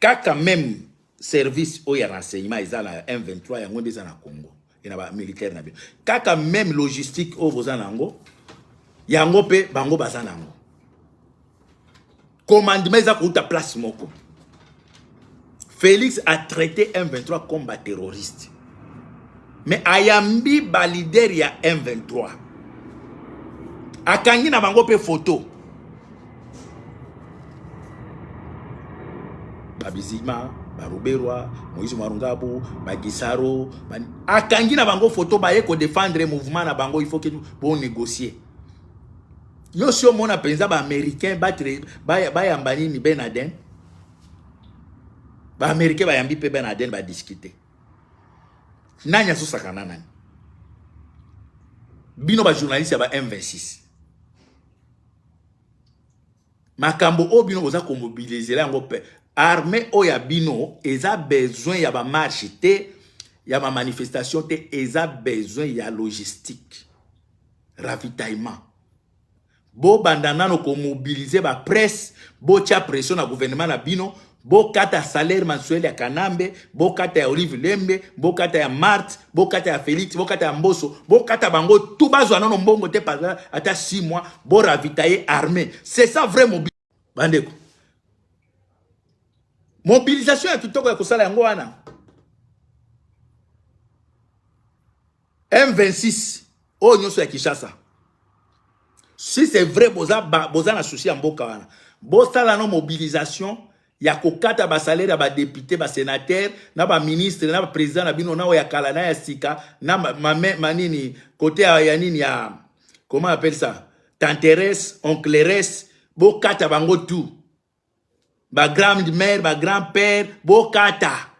Kaka même service oyo ya renseignement eza na M23, yango nde eza na Congo e na bamilitaire na bino. Kaka même logistique oyo boza na yango, yango mpe bango baza na yango. Commandement eza kouta place moko. Félix a traité M23 comme baterroriste, mais ayambi baleader ya M23, akangi na bango mpe photo, babizima, baruberwa, Moïse Marungabu, bagisaro, akangi na bango photo, baye kodefendre mouvement na bango. Il faut que bonégocier. Yo si omona mpenza baaméricain bayamba nini, Ben Aden, baaméricain bayambi mpe Ben Aden, badiscute. Nani azosaka na nani? Bino bajournaliste ya ba M26, makambo oyo bino boza komobilizela yango mpe armée oyo ya bino eza besoin ya bamarche te, ya bamanifestation te, eza besoin ya logistique, ravitaillement. Bobanda nano komobilize bapresse, botya pression na gouvernement na bino, bokata salaire mensuel ya Kanambe, bokata ya Olive Lembe, bokata ya Marthe, bokata ya Félix, bokata ya Mboso, bokata bango tu, bazwa nano mbongo te pendant ata 6 mois, boravitailler armée. C'est ça vrai mobi. Bandeko, mobilisation ya kitoko ya kosala yango wana. M26 oyo nyonso ya Kinshasa, si c'est vrai boza, boza na souci ya mboka wana, bosala no mobilisation ya kokata basalaire ya badepute, basénateur na baministre na baprésident na bino, na oyo ya kala na ya sika, na manini kote ya nini ya, comment appelle ça, tanteres, oncleres, bokata bango tout, bagrand mère, bagrand père, bokata,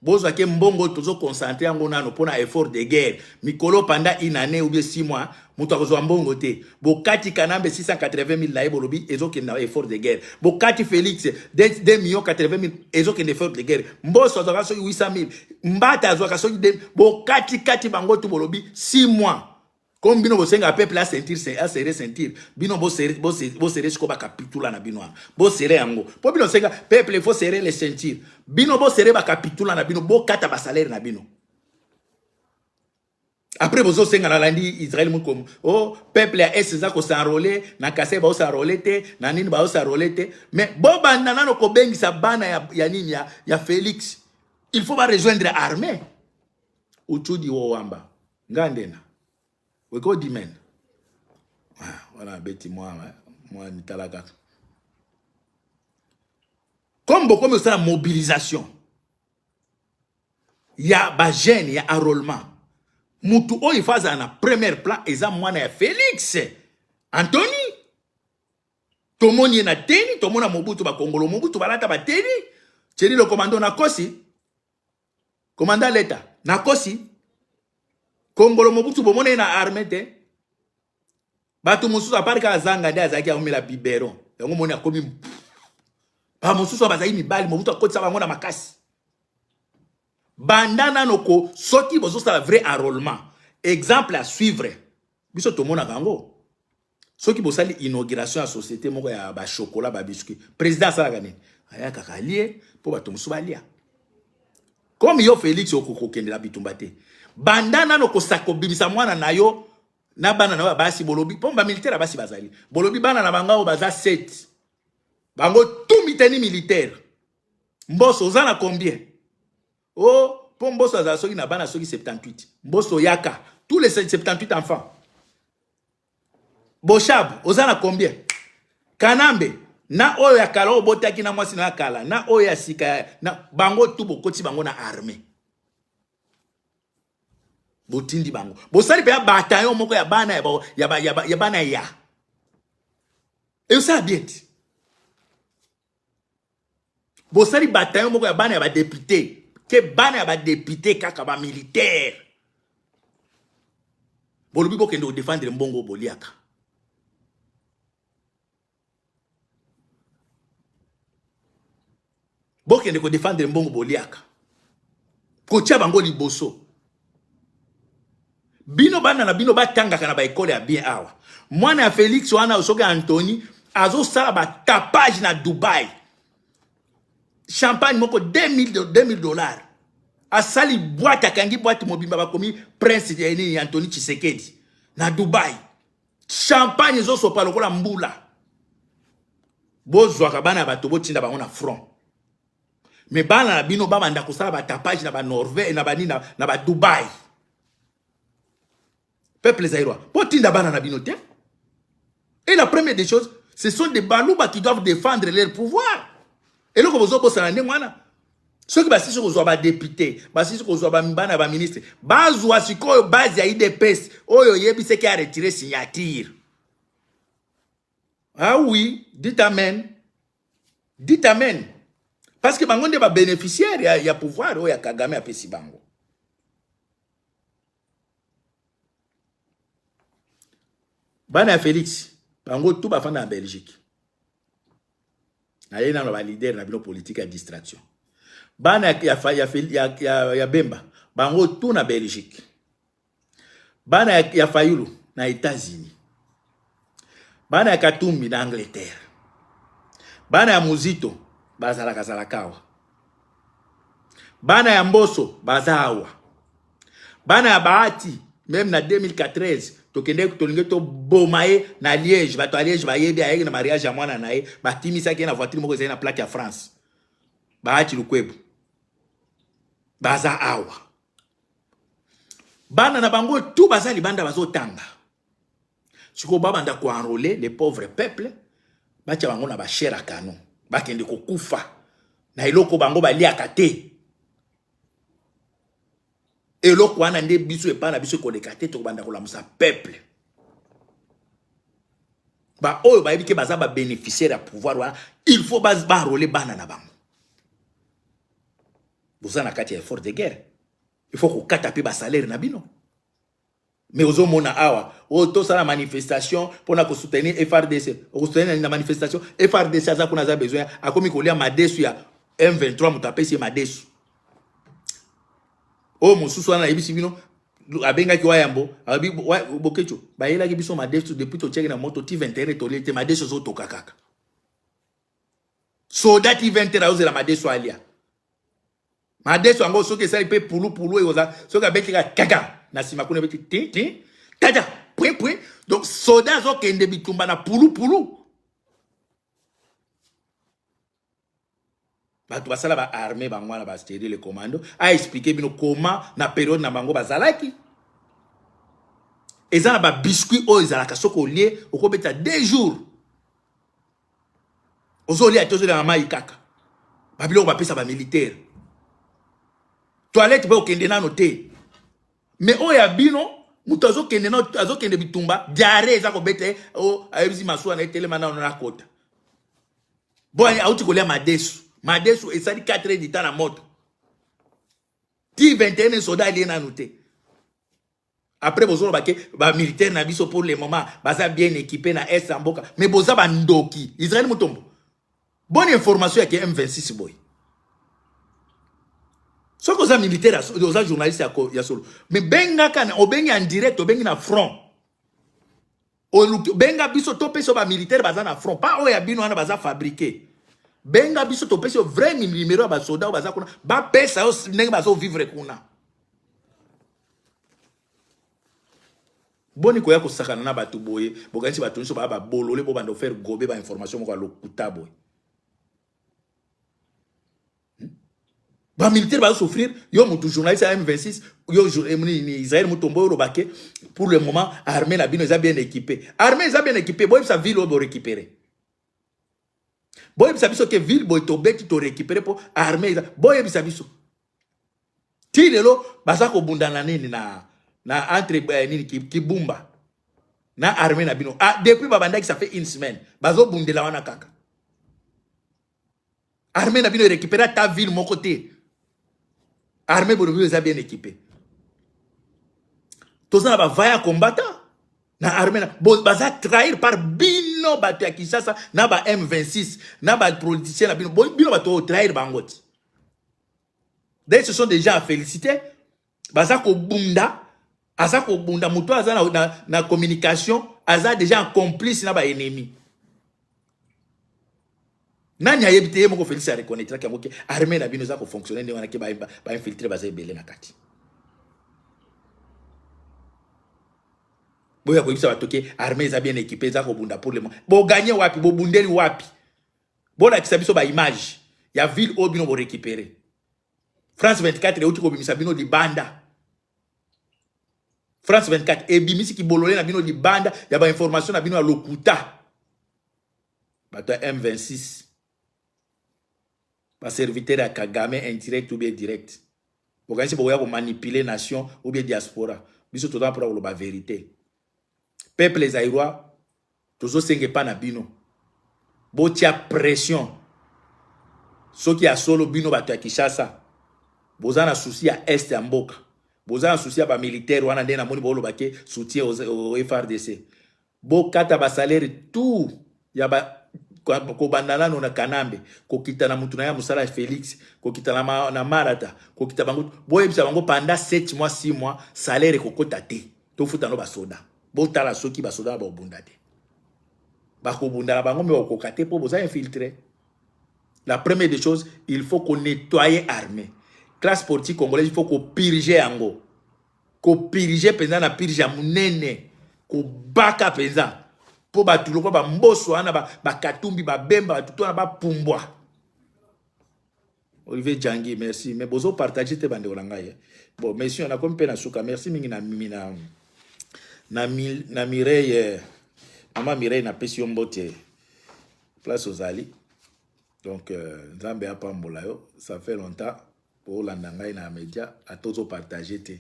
bozwaki mbongo. Tozoconcentre yango nano mpona effort de guerre mikolo pendant une année ou bien 6 mois, moto akozwa mbongo te. Bokati Kanambe 680 000 na ye, bolobi ezokende na effort de guerre. Bokati Félix 2 millions 80 000, ezokende effort de guerre. Mboso azwaka soki 800 000, Mbata azwaka soki, bokati kati bango tu, bolobi 6 mois. Comme bino bosenga peuple aceinture, aserrer ceinture, bino boserrer sikoyo bakapitula na bino wana, boserrer yango. Mpo bino osenga peuple il faut serrer les ceintures, bino boserrer bakapitula na bino, bokata basalaire na bino. Après bozosenga, nalandi Israel Mukomo, o oh, peuple ya est eza kos'enrôler na Kasai, baos'enrôler te na nini, baos'enrôler te. Mais bobanda nano kobengisa bana ya nini ya Félix, il faut barejoindre armée. Uchudi wowamba nga ndena wekodimen wana beti mwa mitala kaka. Comme bokomi kosala mobilisation ya bajeune ya enrôlement, mutu oyo ifo azala na premier plan eza mwana ya Félix Antony. Tomoni ye na teni, tomona Mobutu, bakongolo Mobutu balata bateni. Tieni le commando, nakosi? Commandant leta, nakosi? Kongolo Mobutu, bomona ye na armée te? Bato mosusu apart kaka zanga nde azalaki aomela biberon, yango moni akomi. Ba mosusu bazali mibali, Mobutu akotisa bango na makasi. Banda nano ko soki bozosala vrai enrôlement, exemple à suivre, biso tomonaka yango. Soki bosali inauguration ya société moko ya ba chocolat, ba biscuit, président asalaka nini? Ayakaka alie mpo bato mosusu balia. Comme yo Félix okokokendela bitumba te, banda nano kobimisa mwana na yo na bana na yo ya basi. Bolobi mpo bamilitaire ya basi bazali, bolobi bana na bango oyo baza 7, bango tout miteni militaire. Mboso oza na combien? O oh, mpo Mboso azala soki na bana soki 78. Mboso yaka, tous les 78 enfants. Boshab oza na combien? Kanambe na oyo ya kala oyo obotaki na mwasi na ya kala na oyo ya sika, na bango tu bokoti bango na armée, botindi bango, bosali mpe ya bataillon moko ya bana ya bana ya esala bien ti. Bosali bataillon moko ya bana ya badepute ke bana ya badepute kaka bamilitaire. Bolobi bokende kodefendre mbongo boliaka. Bokende kodefendre mbongo boliaka, kotia bango liboso. Bino bana na bino batangaka na baekole ya bien awa. Mwana ya Félix wana soki Antony azosala batapage na Dubai, champagne moko 2000 $. Asali boîte, akangi boîte mobimba, bakomi prince ya nini, Antony Tshisekedi na Dubai. Champagne ezosopa lokola mbula. Bozwaka bana ya bato, botinda bango na front, mais bana na bino babanda kosala batapage na banorvège, na banini, na badubai. Peuple zaïrois, botinda bana na bino te. Et la première des choses, ce sont des Baluba qui doivent défendre leur pouvoir. Eloko bozobosana ndenge wana, soki basisi kozwa badepute, basisi kozwa bana ya baministre, bazwa sikoyo base ya UDPS oyo oyebisaki aretire signature. Ah oui, dites amen, dites amen, parce que bango nde babénéficiaire ya pouvoir oyo ya Kagame apesi bango. Bana ya Félix, bango tu bafanda na Belgique. Naye nano baleader na bino politique ya distraction. Bana ya Bemba, bango tu na Belgique. Bana ya Fayulu na États-Unis. Bana ya Katumbi na Angleterre. Bana ya Muzito bazalaka zalaka awa. Bana ya Mboso baza awa. Bana ya Bahati, même na 2014 tokende, tolingi toboma ye na Liège. Bato ya Liège bayebi, ayeki na mariage ya mwana na ye, bakimisaki ye na voiture moko ezali na plaque ya France. Bahati Lukwebo baza awa. Bana na bango tu baza libanda, bazotanga. Sikoyo babanda koenrôler les pauvres peuple, batia bango na bachair à canon, bakende kokufa na eloko bango baliaka te. Eloko wana nde biso epai na biso ekoleka te. Tokobanda kolamusa peuple. Baoyo bayebi ke baza babénéficiaire ya pouvoir wana, il faut baenrôler bana na bango. Boza na kati ya effort de guerre, il faut kokata mpe basalaire na bino. Mais ozomona awa oyo tosala manifestation mpona kosoutenir FARDC. Okosoutenir na manifestation? FARDC aza kuna, aza besoin, akomi kolia madesu ya M23. Moto apesi ye madesu oyo mosusu wana nayebisi bino, abengaki Wayambo, alobi: "Bokeco, bayelaki biso madesu depuis totiaki na moto ti 21, tolie te. Madesu ezotoka kaka." Soda ti 20 azozela madesu, alia madesu yango. Soki esali mpe pulupulu, ekoza soki abeti kaka kaka na nsima kuna, ebeti ti ti tata point point. Donc soda azokende bitumba na pulupulu. Bato basala baarmée, bango wana basterile le commando aexpliquer bino comment na période na bango bazalaki. Eza na babiscuit oyo ezalaka, soki olie, okobeta 2 jours ozolia te, ozolia na mai kaka. Babiloko bapesa bamilitaire, toilette mpe okende nano te. Mais oyo ya bino, moto azokende nano, azokende bitumba, diarrhée eza kobeta ye, ayebisi masuwa na ye: "Telema nano, nakota." Bo auti kolia madesu, madesu esali 4 heures du temps na moto ti 21, soda alie nanu te. Après bozoloba ke ba militaire na biso pour le moment baza bien équipé na est ya mboka, mais boza ba ndoki. Israël Mutombo, bonne information ya ke M26 boy. Soki oza militaire, oza journaliste ya solo, mais bengaka obengi en direct, obengi na front. Oluki benga biso topesa ba militaire baza na front, pas oyo ya bino wana baza fabriqué. Benga biso topesi yo vrai numéro ya basoda oyo baza kuna, bapesa yo ndenge bazovivre kuna. Boni koya kosakana na bato boye, bokanisi bato nyonso baya babolole, bobanda ofaire gobe ba information moko ya lokuta boye. Ba militaire bazo souffrir, yo mutu journaliste ya M26, yo eh, nini Israël Mutombo oyo olobake pour le moment armée na bino eza bien équipée. Armée eza bien équipée, boyebisa ville oyo bo récupérer. Boyebisa biso ke ville boye tobeti to récupérer po armée eza, boyebisa biso. Ti lelo baza kobunda na nini na na entre eh, nini Kibumba na armée na bino. Ah, depuis babandaki ça fait une semaine bazobundela wana kaka. Armée na bino récupérer ata ville moko te. Armée bolobi eza bien équipée. Toza na ba vaillants combattants na armée na bo, baza trahir par bino bato ya Kinshasa na ba M26 na ba politiciens na bino bo, bino bato trahir bango ti. D'ailleurs ce sont des gens à féliciter. Baza kobunda, aza kobunda moto aza na, na, na communication, aza déjà en complice na ba ennemis. Nani ayebi te ye moko Félix a reconnaîtra yango ke armée na bino eza ko fonctionner ndenge wana ke ba, ba infiltrer baza ebele na kati. Boya koyebisa bato ke armée eza bien équipée eza kobunda pour le moment. Bo gagner wapi, bobundeli wapi? Bolakisa biso ba image ya ville oyo bino bo récupérer. France 24 euti kobimisa bino libanda. France 24 ebimisi kibolole na bino libanda ya ba information na bino ya lokuta. Bato ya M26 ba serviteur ya Kagame indirect ou bien direct. Bokanisi bokoya ko manipuler nation ou bien diaspora. Biso toza mpona koloba verite. Peuple zaïrois tozosenga epa na bino botia pression soki ya solo bino bato ya Kinshasa boza na souci ya est ya mboka, boza na souci ya ba militaire wana nde namoni boloba ke soutien au FRDC. Bokata ba salaire tout ya ba kobanda nano na Kanambe, kokita na mutu na ya mosala ya Felix, kokita na, ma, na Marata, kokita bango, boyebisa bango pendant 7 mois 6 mois salaire ekokota te, tofuta no basoda. Botala soki basoda na bakobunda te, bakobunda na bango me bakokoka te mpo boza infiltré. La première des choses, il faut qu'on nettoyer armée, classe politique congolaise, il faut qu'on purge yango, kopirige mpenza na pirige ya monene, kobaka mpenza mpo bato lokola bamboso wana bakatumbi babemba bato to wana bapumbwa. Olivier Djangi, merci. Mais bozo partager te bandeko na ngai. Bon, monsieur, nakomi mpe na suka. Merci mingi na na na, na Mireille, mama Mireille, napesi yo mbote place ozali. Donc euh, Nzambe apambola yo. Ça fait longtemps olanda ngai na media ata ozo partager te.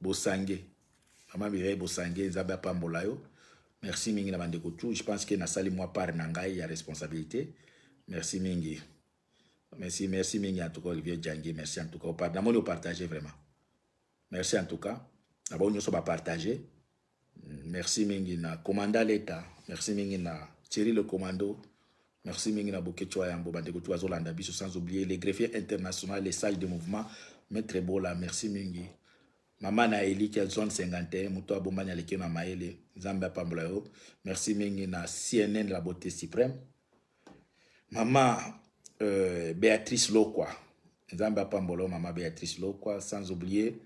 Bosange mama Mireille Bosange, Nzambe apambola yo. Merci mingi na bandeko tout. Je pense que nasali mwa part na ngai ya responsabilité. Merci mingi. Merci, merci mingi en tout cas Olivier Djangi, merci en tout cas. Namoni opartager vraiment. Merci en tout cas. Na bango nyonso bapartager. Merci mingi na commandant Leta, merci mingi na Thierry le commando, merci mingi na Boketshu Yambo, bandeko tu bazolanda biso, sans oublier les greffiers internationaux, les sages de mouvement, Maître Bola, merci mingi. Mama na Eliki ya zone 51, moto abombani aleki na mayele, Nzambe apambola yo. Merci mingi na CNN la beauté suprême. Mama Béatrice Lokwa, Nzambe apambola yo mama Béatrice Lokwa, sans oublier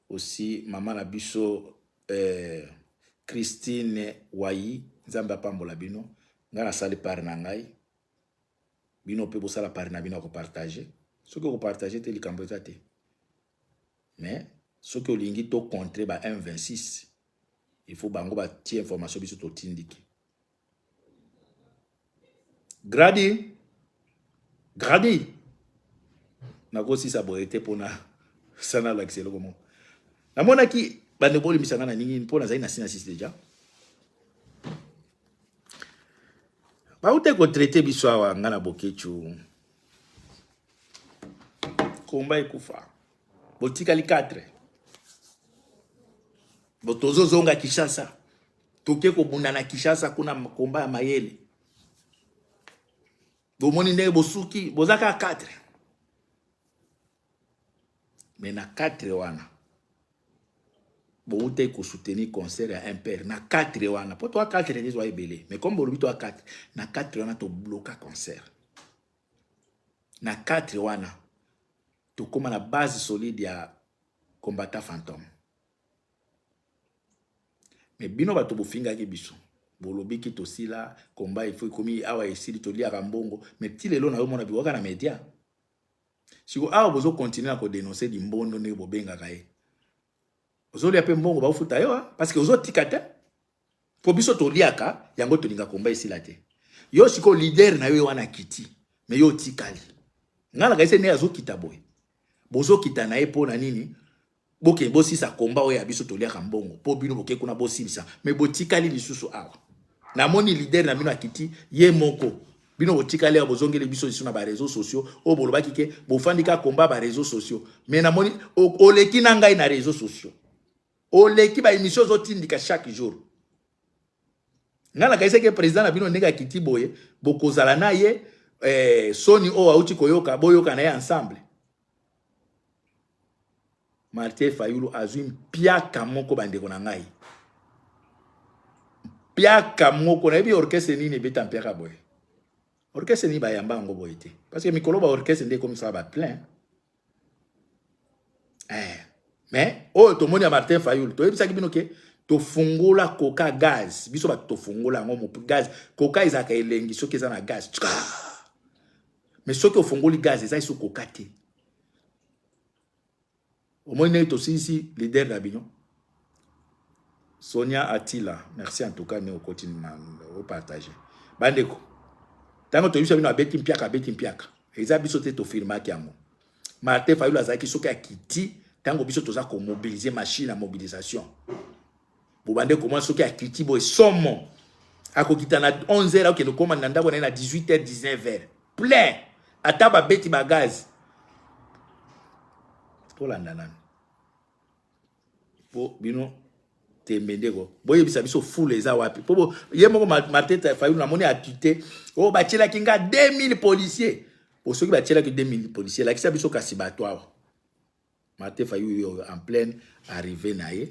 aussi mama na biso Christine Wayi, Nzambe apambola bino. Nga nasali part na ngai, bino pe bosala part na bino ya kopartage. Soki okopartage te likambo eza te, mais soki olingi to contrer ba M26, il faut bango batie information biso totindiki. Gradi, Gradi, nakosisa boye te mpona sana alakisa eloko moko. Namonaki bandeko bolimbisa nga na nini mpo nazali na sina sisi deja. Bauta kotraite biso awa nga na Boketshu. Komba ekufa. Botikali 4. Bo tozozonga Kinshasa. Toke kobunda na Kinshasa kuna komba ya mayele. Bomoni ndenge bosuki, boza kaka 4. Mais na 4 wana bowutaki kosoutenir concert ya MPR na 4 wana po toa 4 te toa ebele mais comme bolobi toa 4 na 4 wana tobloka concert na 4 wana tokóma na base solide ya combattant fantôme mais bino bato bofingaki biso bolobiki tosila combat ifo ekomi awa esili toliaka mbongo mais ti lelo nazomona bikokaka na media siko awa bozo continuer na kodenonse limbondo ndenge bobengaka ye ozolia mpe mbongo baofuta yo parce que ozotika te mpo biso toliaka yango tolinga komba esila te yo sikoyo leader na yo ye wana akiti me yo otikali ngai nakanisi ndenge azokita boye bozokita na ye mpo na nini bokende bosilisa komba oyo ya biso toliaka mbongo mpo bino boke kuna bosilisa me botikali lisusu awa namoni leader na bino akiti ye moko bino botikali awa bozongeli biso lisusu na bareseau sociaux oyo bolobaki ke bofandi kaka komba bareseau sociaux me namoni oleki na ngai na reseau sociaux oleki baémission ozotindika chaque jour ngai nakanisaki président na bino ndenge akiti boye bokozala na ye eh, soni oyo auti koyoka boyoka na ye ensemble Martin Fayulu azwi mpiaka moko bandeko na ngai mpiaka moko nayebi orchestre nini ebeta mpiaka boye orchestre nini bayamba yango boye te parce que mikolo ba orchestre nde ekomisaka ba plein eh. Mais oyo tomoni ya Martin Fayulu toyebisaki bino ke tofungola coca gaz biso bato tofungola yango gaz coca ezalaka elengi soki eza na gaz mais soki ofungoli gaz eza lisusu coca te omoni ndenge tosilisi leader na bino Sonia Atila merci en tout cas ne okoti na opartage bandeko ntango toyebisa bino abeti mpiaka abeti mpiaka eza biso te tofirmaki yango Martin Fayulu azalaki soki akiti ntango biso toza komobilize machine ya mobilisation bobande komona soki akiti boye somo akokita na 11 heures akokende kokoma na ndako na ye na 18 heures 19 heures plein ata babeti bagaz tolanda nanu po bino tembe ndeko boyebisa biso fule eza wapi po ye moko Martin Fayulu namoni atute oyo oh, batielaki nga 2000 policiers po soki batielaki 2000 policiers lakisa biso kasi bato awa Martin Fayulu oyo en pleine arrivée na ye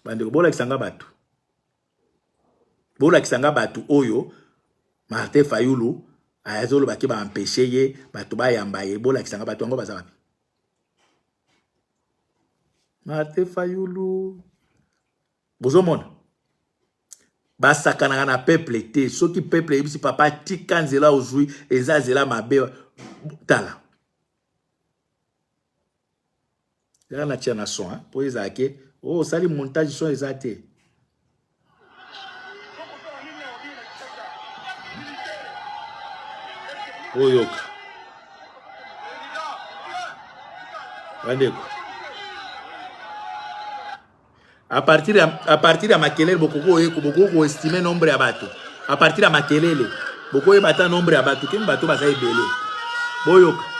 bandeko bolakisa nga bato bolakisa nga bato oyo Martin Fayulu azoloba ke baempeshe ye bato bayamba ye bolakisa nga bato yango baza wapi Martin Fayulu bozomona basakanaka na peuple te soki peuple eyebisi papa tika nzela ozwi eza nzela mabe tala yaka na tia na son mpo ezala ke oyo oh, osali montage son eza te oyoka bandeko à partir ya, à partir ya makelele bokoki bokoki koestime nombre ya bato à partir ya makelele bokoyeba ata nombre ya bato kemi bato baza ebele boyoka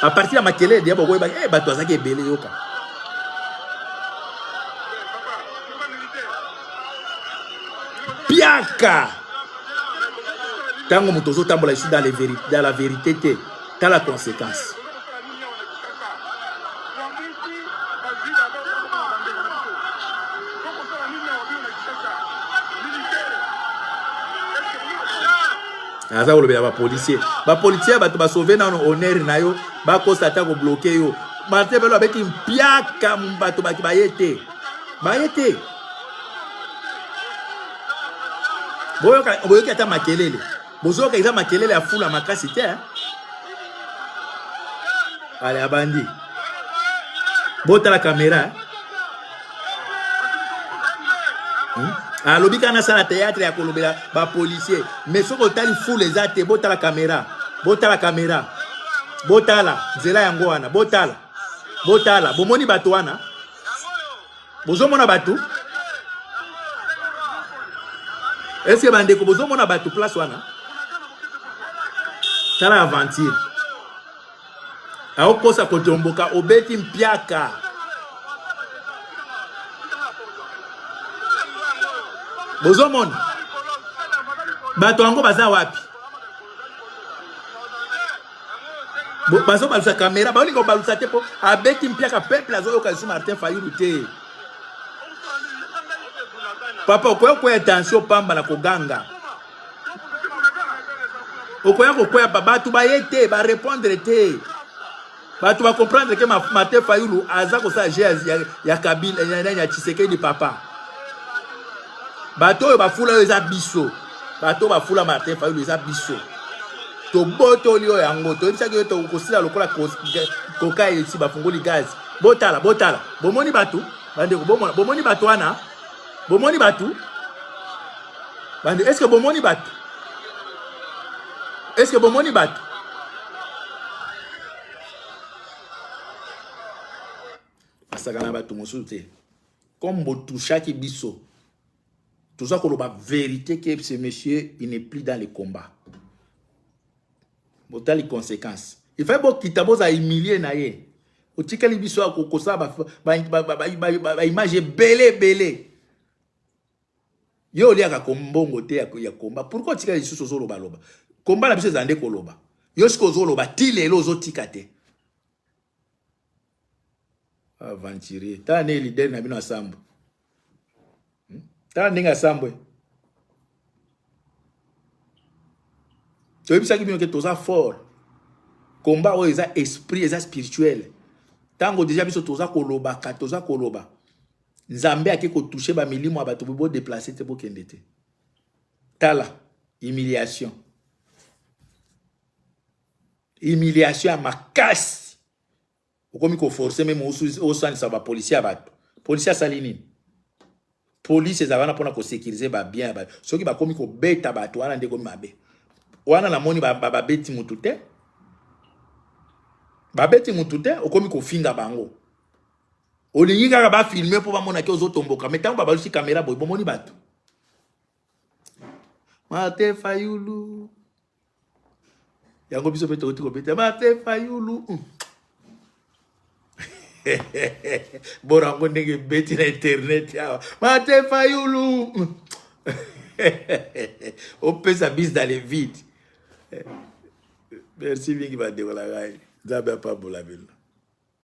à partir ya makelele deya bokoyeba eh, bato bazalaki ebele yoka piaka ntango moto ozotambola lisusu dans, dans la vérité te tala conséquence aza kolobela bapolisier bapolisier bato basauve nano honneur na yo bakosa ata kobloke yo martin belo abeti mpiaka bato baki baye te baye te boyoki ata makelele bozoyoka eza makelele ya fula makasi te eh? ale abandi botala kamera eh? hmm? alobi kaka nasala théâtre ya kolobela bapolisier mais soki otali fule eza te botala kamera botala kamera botala nzela yango wana botala botala bomoni bato wana bozomona bato eske bandeko bozomona bato place wana tala aventure. Aokosa kotomboka, obeti mpiaka. Bozomona bato yango baza wapi? Bazobalusa kamera, baolinga kobalusa te mpo abeti mpiaka, peuple azoyoka lisusu Martin Fayulu te. Papa, okoya koya tension pamba na koganga, okoya kokwea pa bato baye te, barépondre te, bato bacomprendre ke Martin Fayulu aza kosala jeu ya, ya Kabila ya, ya, ya Tshisekedi. Papa, bato oyo bafula oyo eza biso, bato oyo bafula Martin Fayulu eza biso. Tobotoli oyo yango, toyebisaki yo tokosila lokola koka esi bafungoli gaz. Botala, botala, bomoni bato, bandeko, bomona, bomoni bato wana, bomoni bato, bande, est ce que bomoni bato? Est ce que bomoni bato? Basaka na bato mosusu te, comme botushaki biso, toza koloba vérité que ce monsieur, il n'est plus dans le combat. Botali conséquence, il fallait bokita, bozala humilie na ye. Otikali biso ya kosala baimage ebele ebele. Yo oliaka kombongo te ya komba, pourquoi otikali lisusu ozolobaloba? Komba na biso ezala nde koloba. Yo sikoyo ozoloba ti lelo, ozotika te. Aventurier, tala ndenge leader na bino asambwe. Tala ndenge asambwe. Toyebisaki bino ke toza fort. Komba oyo eza esprit, eza spirituel. Ntango deja biso toza kolobaka, toza koloba, Nzambe ake kotouche bamilimo ya bato. Bodéplacer te, bokende te. Tala humiliation, humiliation ya makasi. Okomi koforcer même osalisa bapolisier ya bato. Policier asali nini? Police ezala wana mpona kosécuriser babien ya bato. Soki bakomi kobeta bato wana, nde ekomi mabe. Wana namoni babeti mutu te, babeti mutu te, okomi kofinga bango. Olingi kaka bafilmer mpo bamonaki ozotomboka. Me ntango babalusi kamera boye, bomoni bato. Martin Fayulu yango, biso mpe tokoti kobeta Martin Fayulu. Bora yango ndenge ebeti na internet awa, Martin Fayulu opesa bise dans le vide. Merci mingi, bandeko na ngai. Nzambe apambola bino.